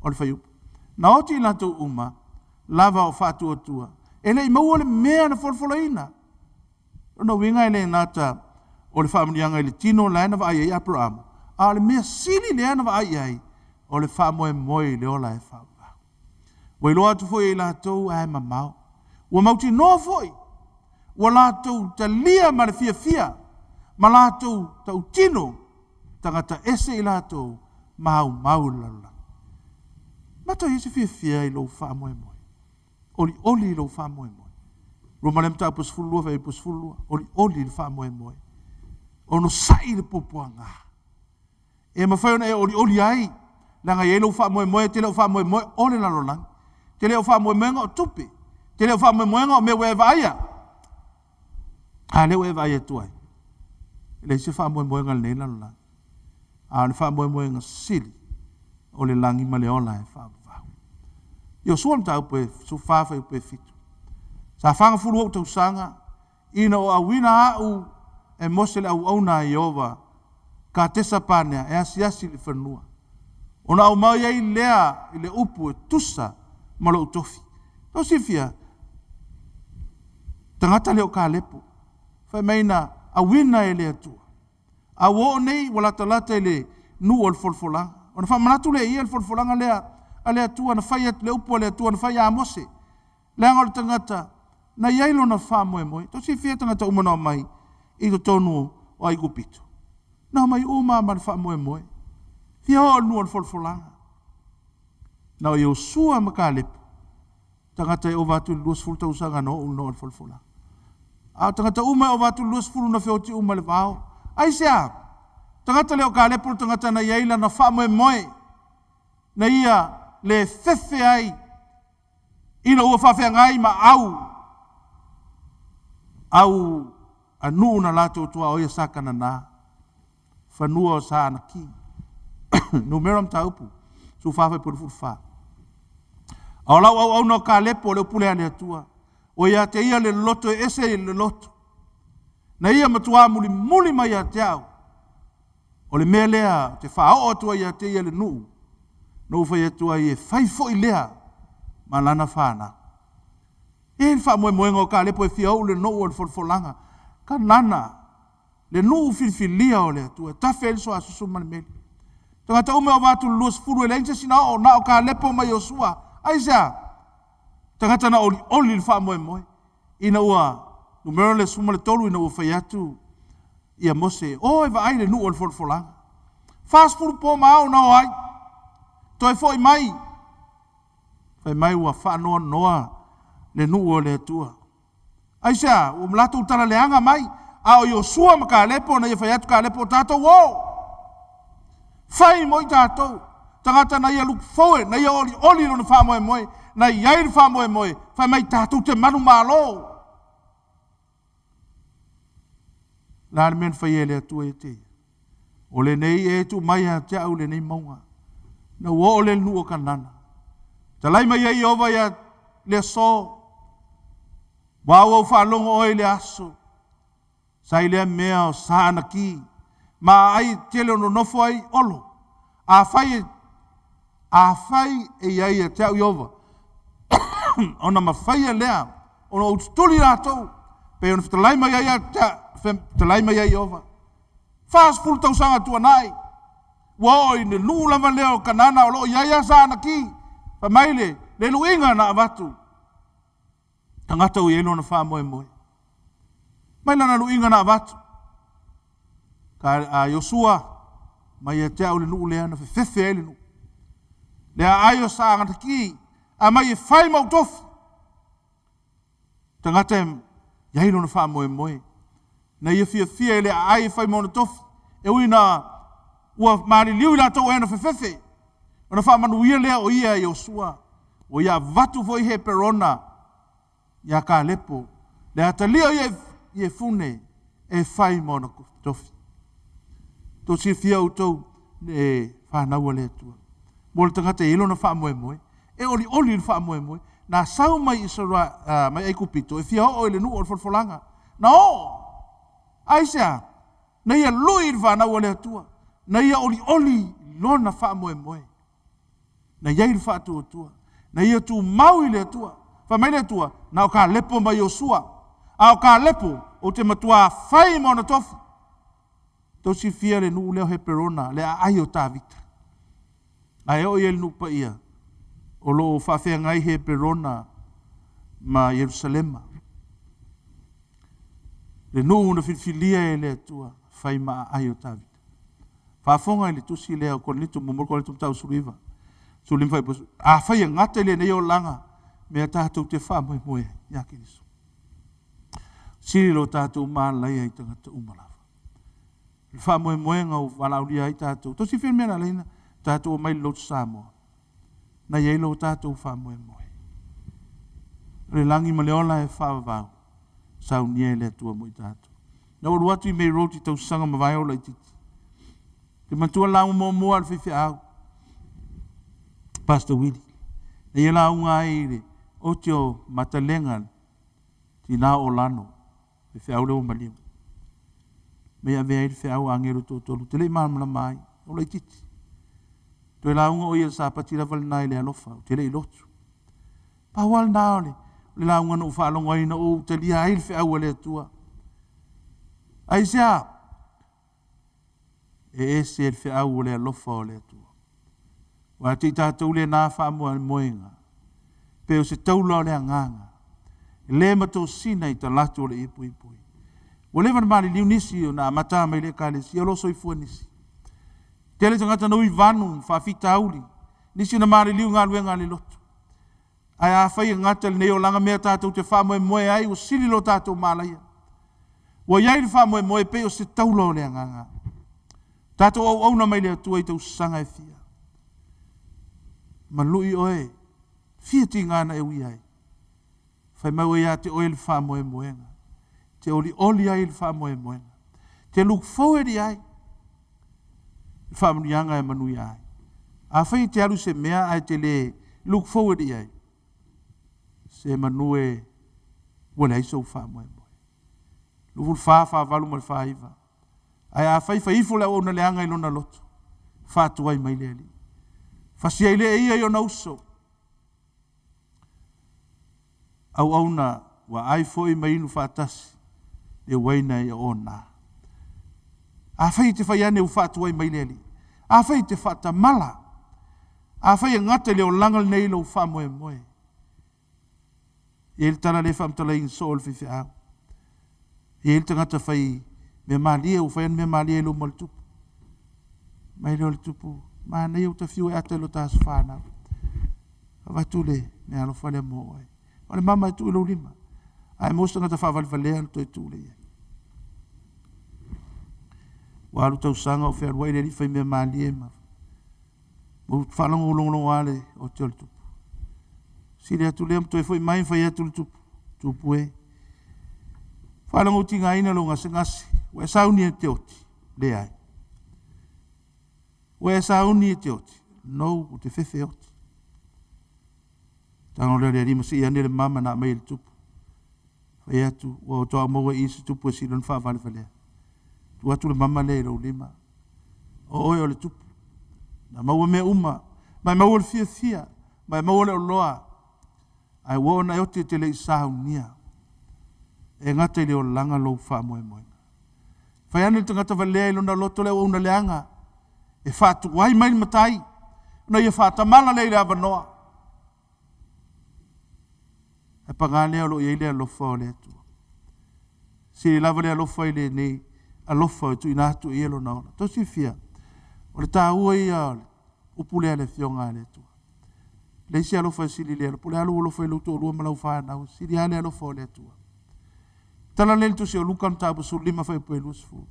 o le fuaiupu. Na oti i latou uma lava o faatuatua, e le i maua le mea na folafolaina. Lona uiga e le gata o le faamanuiaga i le tino la e na vaai ai Aperamo, a o le mea sili lea na vaai i ai, o le faamoemoe i le ola e faavavau. Ua iloa atu foi e i latou ae mamao. Ua mautinoa foi, ua latou talia ma le fiafia, ma latou tautino, tagata ese i latou, maumau i le lalolagi. Matou i ai se fiafia i lou faamoemoe. Olioli i lou faamoemoe. Roma le mataupu 12, fuaiupu 12. Olioli i le faamoemoe. Onosai le puapuaga. E mafai ona e olioli ai, leaga e i ai lou faamoemoe, e te le o faamoemoe o le lalolagi. Te le o faamoemoega o tupe. Te le o faamoemoega o mea ua e vaaia. A lea ua e vaai atu ai. E leai se faamoemoega i lenei lalolagi. A o le faamoemoega sili o le lagi ma le ola e faavavau. Iosua mataupu e 14 fuaiupu e 7. Sa fagafulu ou tausaga ina o auina au e Mose le auauna a Ieova Katesa Panea e asiasi i le fanua. Ona aumai ai lea i le upu e tusa ma lou tofi. Tou silafia, tagata lea o Kalepo, fai mai na auina e le Atua. A ua oo nei ua latalata i le nuu o le folafolaga. Ona faamanatu lea e ia le folafolaga lea a le Atua na fai atu, le upu a le Atua na fai ia Mose. Leaga o le tagata na i ai lona faamoemoe. Tou silafia tagata uma na omai i totonu o Aikupito. Na omai uma lava ma le faamoemoe. Fia oo i le nuu o le folafolaga. Na o Iosua ma Kalepo, tagata e ova atu i le 20 tausaga na oo i le nuu o le folafolaga. A o tagata uma e ova atu i le 20 na feoti uma i le vao. Aisea? Tagata lea o Kalepo o le tagata na i ai lana faamoemoe, na ia le fefe ai ina ua faafeagai ma au au a nuu na latou tuaoia sa Kanana, fanua o sa Anaki. Numera mataupu, 14 fuaiupu 24. A o lau auauna o Kalepo o le upu lea a le Atua, ua ia te ia le loto e ese i le loto, na ia matua mulimuli mai ia te au, o le mea lea ou te faaoo atu ai ia te ia le nuu, na ou fai atu ai e fai foi lea ma lana fanau. E i ai le faamoemoega o Kalepo e fia oo le nuu o le folafolaga, Kanana, le nuu filifilia o le Atua, e tafe ai le suasusu ma le meli. Tagata uma e ova atu i le 20 e leai se isi na oo, na o Kalepo ma Iosua. Aisea? Tagata na olioli i le faamoemoe ina ua numera le 13 ina ua fai atu ia Mose, o e vaai le nuu o le folafolaga. 40 po ma ao na o ai. Toe foi mai, fai mai ua faanoanoa le nuu o le Atua. Aisea? Ua latou talaleaga mai, a o Iosua ma Kalepo na ia fai atu Kalepo, o tatou o. Fai mo i tatou. Tagata na ia look forward, na ia olioli lona faamoemoe, na i ai le faamoemoe, fai mai tatou te manumalo. O le a le mea na faia e le Atua ia te ia? O lenei e tuu mai ia te au lenei mauga. Na ua oo lea i le nuu o Kanana. Talai mai ai Ieova ia le aso, ua au au faalogo oe i le aso, sa i lea mea o sa anaki, ma ai tele o nonofo ai olo. Afai afai e i ai ia te au Ieova, ona mafaia lea ona ou tutuli latou, pei ona fetalai mai ai ia te fetalai mai ai Ieova. 40 tausaga tuanai, ua oo i le nuu lava lea o Kanana o lo o i ai lava sa anaki, fai mai le, le luiga na avatu, tagata ua i ai lona faamoemoe. Mai lana luiga na avatu, ka, a Iosua, mai ia te au le nuu lea na fefefe ai le nuu. Le aai o sa anaki, a mai e fai ma ou tofi. Tagata e i ai lona faamoemoe, na ia fiafia i le aai e fai ma ona tofi, e ui ina ua maliliu i latou e na fefefe, ona faamanuia lea o ia Iosua, ua ia avatu foi Heperona ia Kalepo, le atalia o ia Iefune e fai ma ona tofi. Tou silafia outou e fanau a le Atua, mo le tagata e i ai lona faamoemoe, e olioli i le faamoemoe, na sau mai Isara, mai Aikupito e fia oo i le nuu o le folafolaga. Na oo! Aisea? Na ia lui i le fanau a le Atua, na ia olioli i lona faamoemoe. Na i ai le faatuatua, na ia tumau i le Atua. Fai mai le Atua, na o Kalepo ma Iosua, a o Kalepo ou te matua fai ma ona tofi. Tou silafia le nuu lea o Heperona, le aai o Tavita. Ae oo i ai le nuu paia, o lo o faafeagai Heperona ma Ierusalema. Le nuu na filifilia e le Atua, fai ma aai o Tavita. Faafofoga i le tusi lea o Korinito, muamua Korinito mataupu 19, 15 fuaiupu, afai e gata i lenei olaga, mea tatou te faamoemoe ai ia Keriso. Sili lo tatou malaia i tagata uma lava. Le faamoemoega ua valaaulia ai tatou. Tou silafia le mea na ala ai ona tatou omai i le lotu Samoa? Na i ai lo tatou faamoemoe. O le lagi ma le ola e faavavau, saunia e le Atua mo i tatou. Na ou alu atu i May Road i tausaga mavae o laitiiti. Te manatua le lauga muamua a le faifeau, Pastor Willie. Na ia lauga ai i le ote o Matalega, tina o Olano, faifeau lea ua maliu. Mai avea ai le feau a agelu toatolu, te le i malamalama ai, o laitiiti. Toe lauga o ia i le Sapati lava lena i le alofa, ou te le i lotu. Pau lava lena o le, o le lauga na ou faalogo ai, na ou talia ai le feau a le Atua. Aisea? E ese le feau o le alofa o le Atua. Aua te i tatou lena faamoemoega, pe o se taula o le agaga, e le matosina i talaatu o le ipuipui. Ua leva ona maliliu nisi ona amata mai le Ekalesia, o lo o soifua nisi. Tele tagata na ui vanu ma faafitauli, nisi na maliliu i galuega a le lotu. Ae afai e gata lenei olaga mea tatou te faamoemoe ai, ua sili lo tatou malaia. Ua i ai le faamoemoe pei o se taula o le agaga. Tatou auauna mai le Atua i tausaga e fia. Malui oe, fia tiga na e ui ai. Fai mai ua ia te oe le faamoemoega. Te olioli ai le faamoemoega. Te look forward i ai. Le faamanuiaga e manuia ai. Afai e te alu i se mea ae te le look forward i ai, se manu e ua leai sou faamoemoe. 24, 48 ma le 49. Ae afai fai ifo le auauna leaga i lona loto, faatuai mai le Alii. Fasi ai le ia i ona uso. Auauna ua ai foi ma inu faatasi le uaina ia ona. Afai e te fai ane ua faatuai mai le Alii. Afai e te faatamala, afai e gata i le olaga lenei lou faamoemoe, e i ai le tala lea e faamatalaina soo e le faifeau, e i ai le tagata fai mea malie, ua fai ana mea malie i luma o le tupu. Mai lea o le tupu, manaia ua ta fiu e ata i lo ta aso fanau. Avatu le meaalofa lea mo oe. O le mama e tuu i lou lima, ae maua se tagata faavalevalea ona toe tuu lea i ai. Ua alu tausaga o fealuai le alii fai mea malie ma ua faalogo logologo lava le ote o le tupu. Sili atu lea ma toe foi mai ma fai atu le tupu, tupu e, faalogo ua tigaina lou gasegase, ua e sauni e te oti? Leai. Ua e sauni e te oti? No, ou te fefe e oti. Tago lea o le alii ma sii ane le mama na aumai e le tupu. Fai atu, ua oto maua i se tupu e sili ona faavalevalea. Tuu atu le mama lea i lou lima. O oe o le tupu. Na maua mea uma, ma e maua le fiafia, ma e maua le oloa, ae ua oo ina e oti e te le i saunia. E gata i le olaga lou faamoemoega. Fai ane le tagata valea i lona loto le auauna leaga e faatuai mai le matai, ona ia faatamala lea i le avanoa. Ae paga lea o lo o i ai le alofa o le Atua. Sili lava le alofa i lenei alofa e tuuina atu e ia lona ola. Tou silafia, o le taua ia o le upu lea a le Afioga a le Atua. Le isi alofa e sili le alofa, po o le a lou alofa i lou toalua ma lau fanau, sili lava le alofa o le Atua. Tala lea i le tusi o Luka mataupu 15 fuaiupu e 20.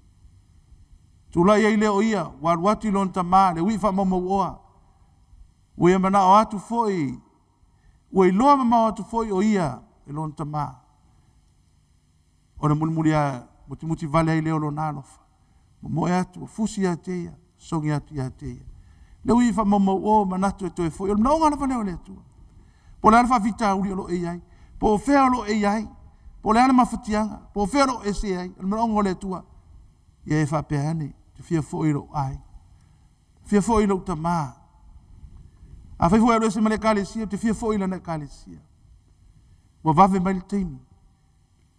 Tulai ai lea o ia, ua alu atu i lona tamā, le uii faamaumauoa, ua ia manao atu foi, ua iloa mamao atu foi o ia e lona tamā. Ona mulimuli mutimuti vale ai lea o lona alofa. Momoe atu, ua fusi ia te ia, sogi atu ia te ia. Le ui faamaumauo manatu e toe foi, o le manaoga lava lea o le Atua. Po o le a le faafitauli o lo o e i ai, po o fea o lo o e i ai, po o le a le mafatiaga, po o fea o lo o e se ai, o le manaoga o le Atua, ia e faapea ane, ou te fia foi i lou aiga, fia foi i lou tamā. Afai foi e alu ese ma le ekalesia, ou te fia foi i lana ekalesia. Ua vave mai le taimi,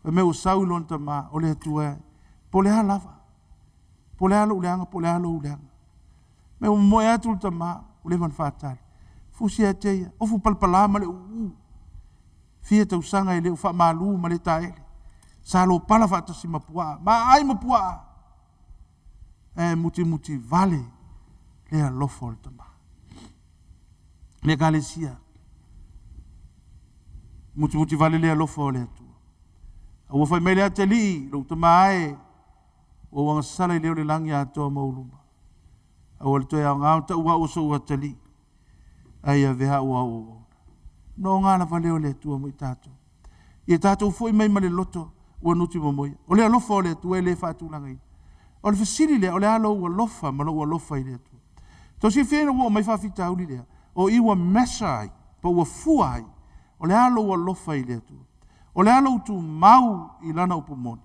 fai mai ua sau i lona tamā, o le Atua e, po o le a lava, po o le a lou leaga, po o le a lou leaga. Mai ua momoe atu le tamā, ua leva ona faatali. Fusi ia te ia, ofu palapala ma le uu, fia tausaga e le o faamalu ma le taele. Sa lopala faatasi ma puaa, ma aai ma puaa. Ae mutimuti vale le alofa o le tamā. Le ekalesia, mutimuti vale le alofa o le Atua. A ua fai mai le atalii, lou tamā e, ua ou agasala i le o le lagi atoa ma ou luma. Aua le toe aoga ona tau au o sou atalii, ae ia avea au o au auauna. Noga lava lea o le Atua mo i tatou. Ia tatou foi mai ma le loto ua nuti momoia. O le alofa o le Atua e le faatulagaina. O le fesili lea, o le a lou alofa ma lou alofa i le Atua? Tou silafia ina ua oo mai faafitauli lea, o i ua measure ai, po ua fua ai, o le a lou alofa i le Atua? O le a lou tumau i lana upu moni?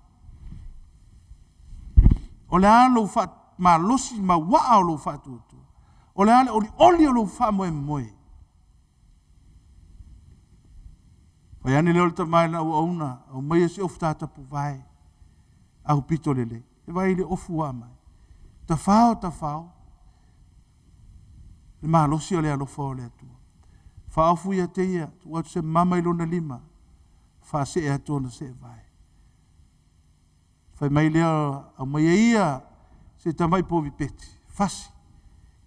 O le a lou faamalosi mauaa o lou faatuatua? O le a le olioli o lou faamoemoe? Fai ane lea o le tama i lana auauna, aumaia se ofu tatapuvae, aupito lelei. E vaai i le ofu ua aumai. Tafao, tafao, le malosi o le alofa o le Atua. Faaofu ia te ia, tuu atu se mama i lona lima, faasee atu ona seevae. Fai mai lea, aumaia ia se tamai povi peti, fasi,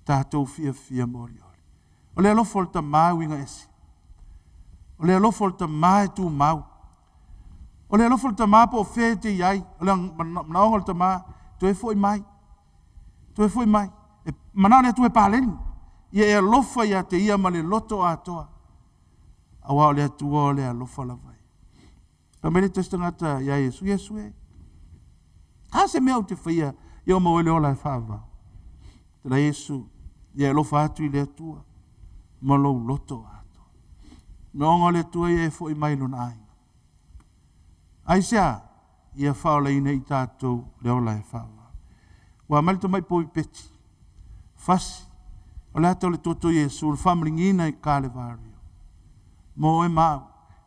tatou fiafia ma olioli. O le alofa o le tamā e uiga ese. O le alofa o le tamā e tumau. O le alofa o le tamā po o fea e te i ai, o le manaoga o le tamā, toe foi mai, toe foi mai. E manao le Atua e paleni, ia e alofa ia te ia ma le loto atoa, aua o le Atua o le alofa lava ia. Fai mai le tasi tagata ia Iesu, Iesu e, a se mea ou te faia ia o maua ai le ola e faavavau? Tala Iesu, ia e alofa atu i le Atua ma lou loto atoa. Manaoga o le Atua ia e foi mai lona aiga. Aisea? Ia faaolaina i tatou le ola e faavavau. Ua aumai le tamai povi peti, fasi, o le ata o le toto o Iesu, na faamaligiina i Kalevario mo oe ma au.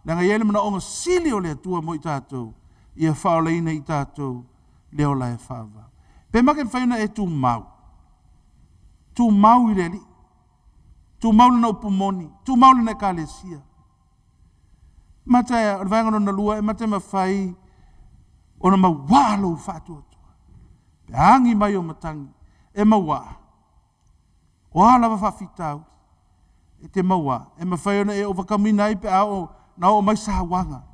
Leaga e i ai le manaoga sili o le Atua mo i tatou, ia faaolaina i tatou le ola e faavavau. Pe make mafai ona e tumau. Tumau i le Alii, tumau lana upu moni, tumau lana ekalesia. Mata o le vaega lona lua, e mata mafai ona mauā lou faatuatua. Pe agi mai o matagi, e mauā. O a lava faafitauli, e te mauā. E mafai ona e overcome ai pe a oo na oo mai sauaga.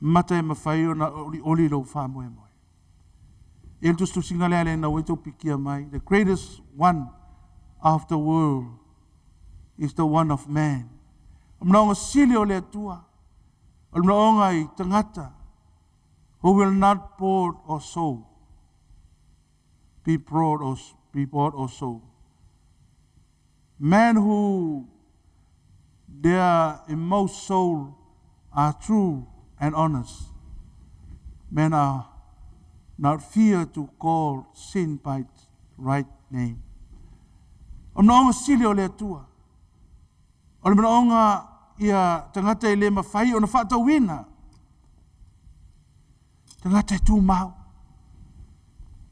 Mata e mafai ona olioli lou faamoemoe. E le tusitusiga lea le na ua tau pikia mai. The greatest one of the world is the one of man. O manaoga sili o le Atua, o le manaoga i tagata who will not bought or sold, be brought or, be bought or sold. Men who their inmost soul are true and honest. Men are not fear to call sin by its right name. O manaoga sili o le Atua. O le manaoga ia tagata e le mafai ona faatauina. Tagata e tumau.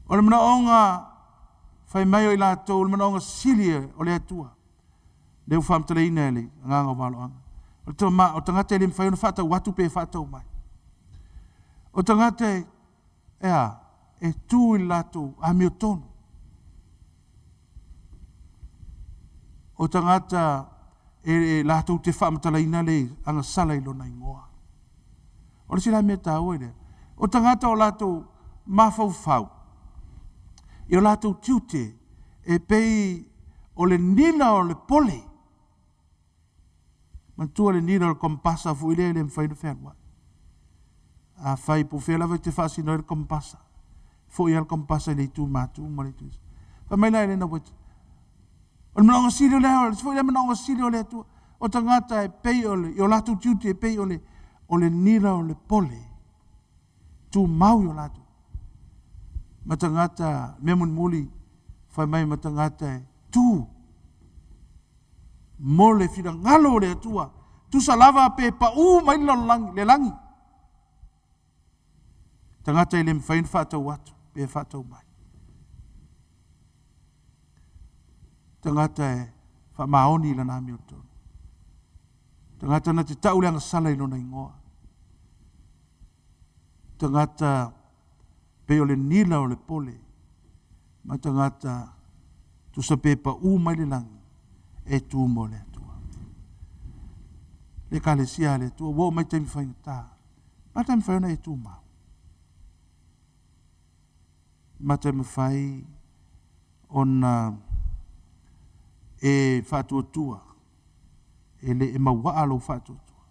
O le manaoga fai mai o i latou, o le manaoga sili o le Atua. Le ua faamatalaina e le agaga o valoaga. O le tama, o tagata e le mafai ona faatau atu pe faatau mai. O tagata e, e a, e tu i le latou amiotonu. O tagata e latou te faamatalaina le agasala i lona igoa. O le sila mea taua i lea. O tagata o latou mafaufau, i o latou tiute, e pei o le nila o le pole. Manatua le nila o le kompasa foi lea e le mafai ona fealuai. Afai po o fea lava e te faasino ai le kompasa, foi lava le kompasa i le itu matu ma le itu. Fai mai la Elena White, o le manaoga sili o lea, o le foi lea manaoga sili o le Atua, o tagata e pei o le, i o latou tiute e pei o le, o le nila o le pole, tumau i o latou. Ma tagata, mea mulimuli, fai mai ma tagata e tu mo le finagalo o le Atua, tusa lava pe paū mai le lalolagi, le lagi. Tagata e le mafai ona faatau atu pe faatau mai. Tagata e faamaoni i lana amiotonu. Tagata na te tau le agasala i lona igoa. Tagata pei o le nila o le pole ma tagata tusa pe paū mai le lagi e tu mo le Atua. Le ekalesia a le Atua, ua oo mai taimi faigata. Ma taimi mafai ona e tumau. Ma taimi mafai ona e faatuatua, e le e mauaa lou faatuatua.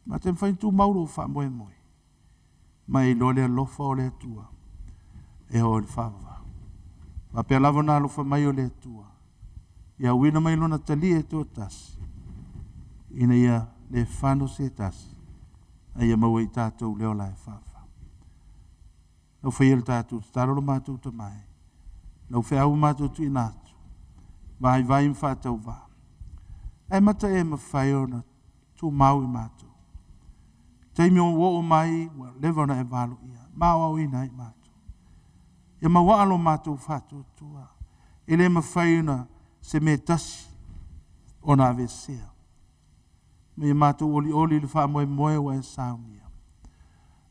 Ma taimi mafai ona tumau lou faamoemoe. Ma e iloa le alofa o le Atua e oo i le faavavau. Faapea lava ona alofa mai o le Atua, ia auina mai lona talia e toatasi, ina ia le fano se tasi, a ia maua i tatou le ola e faavavau. Lau faia le tatou tatalo lo matou tamae, lau feau matou tuuina atu, vaivai ma faatauvaa. Ae mata e mafai ona tumau i matou. Taimi o oo mai, ua leva ona e valoia, ma aoaoina ai matou. Ia mauaa lo matou faatuatua, e le mafai ona se mea tasi ona aveesea. Ma ia matou olioli i le faamoemoe ua e saunia.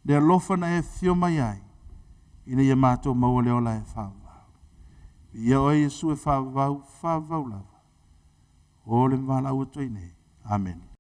Le alofa na e afio mai ai, ina ia matou maua le ola e faavavau. Ia oe Iesu e faavavau, faavavau lava. O le mavalau atu ai nei. Amene.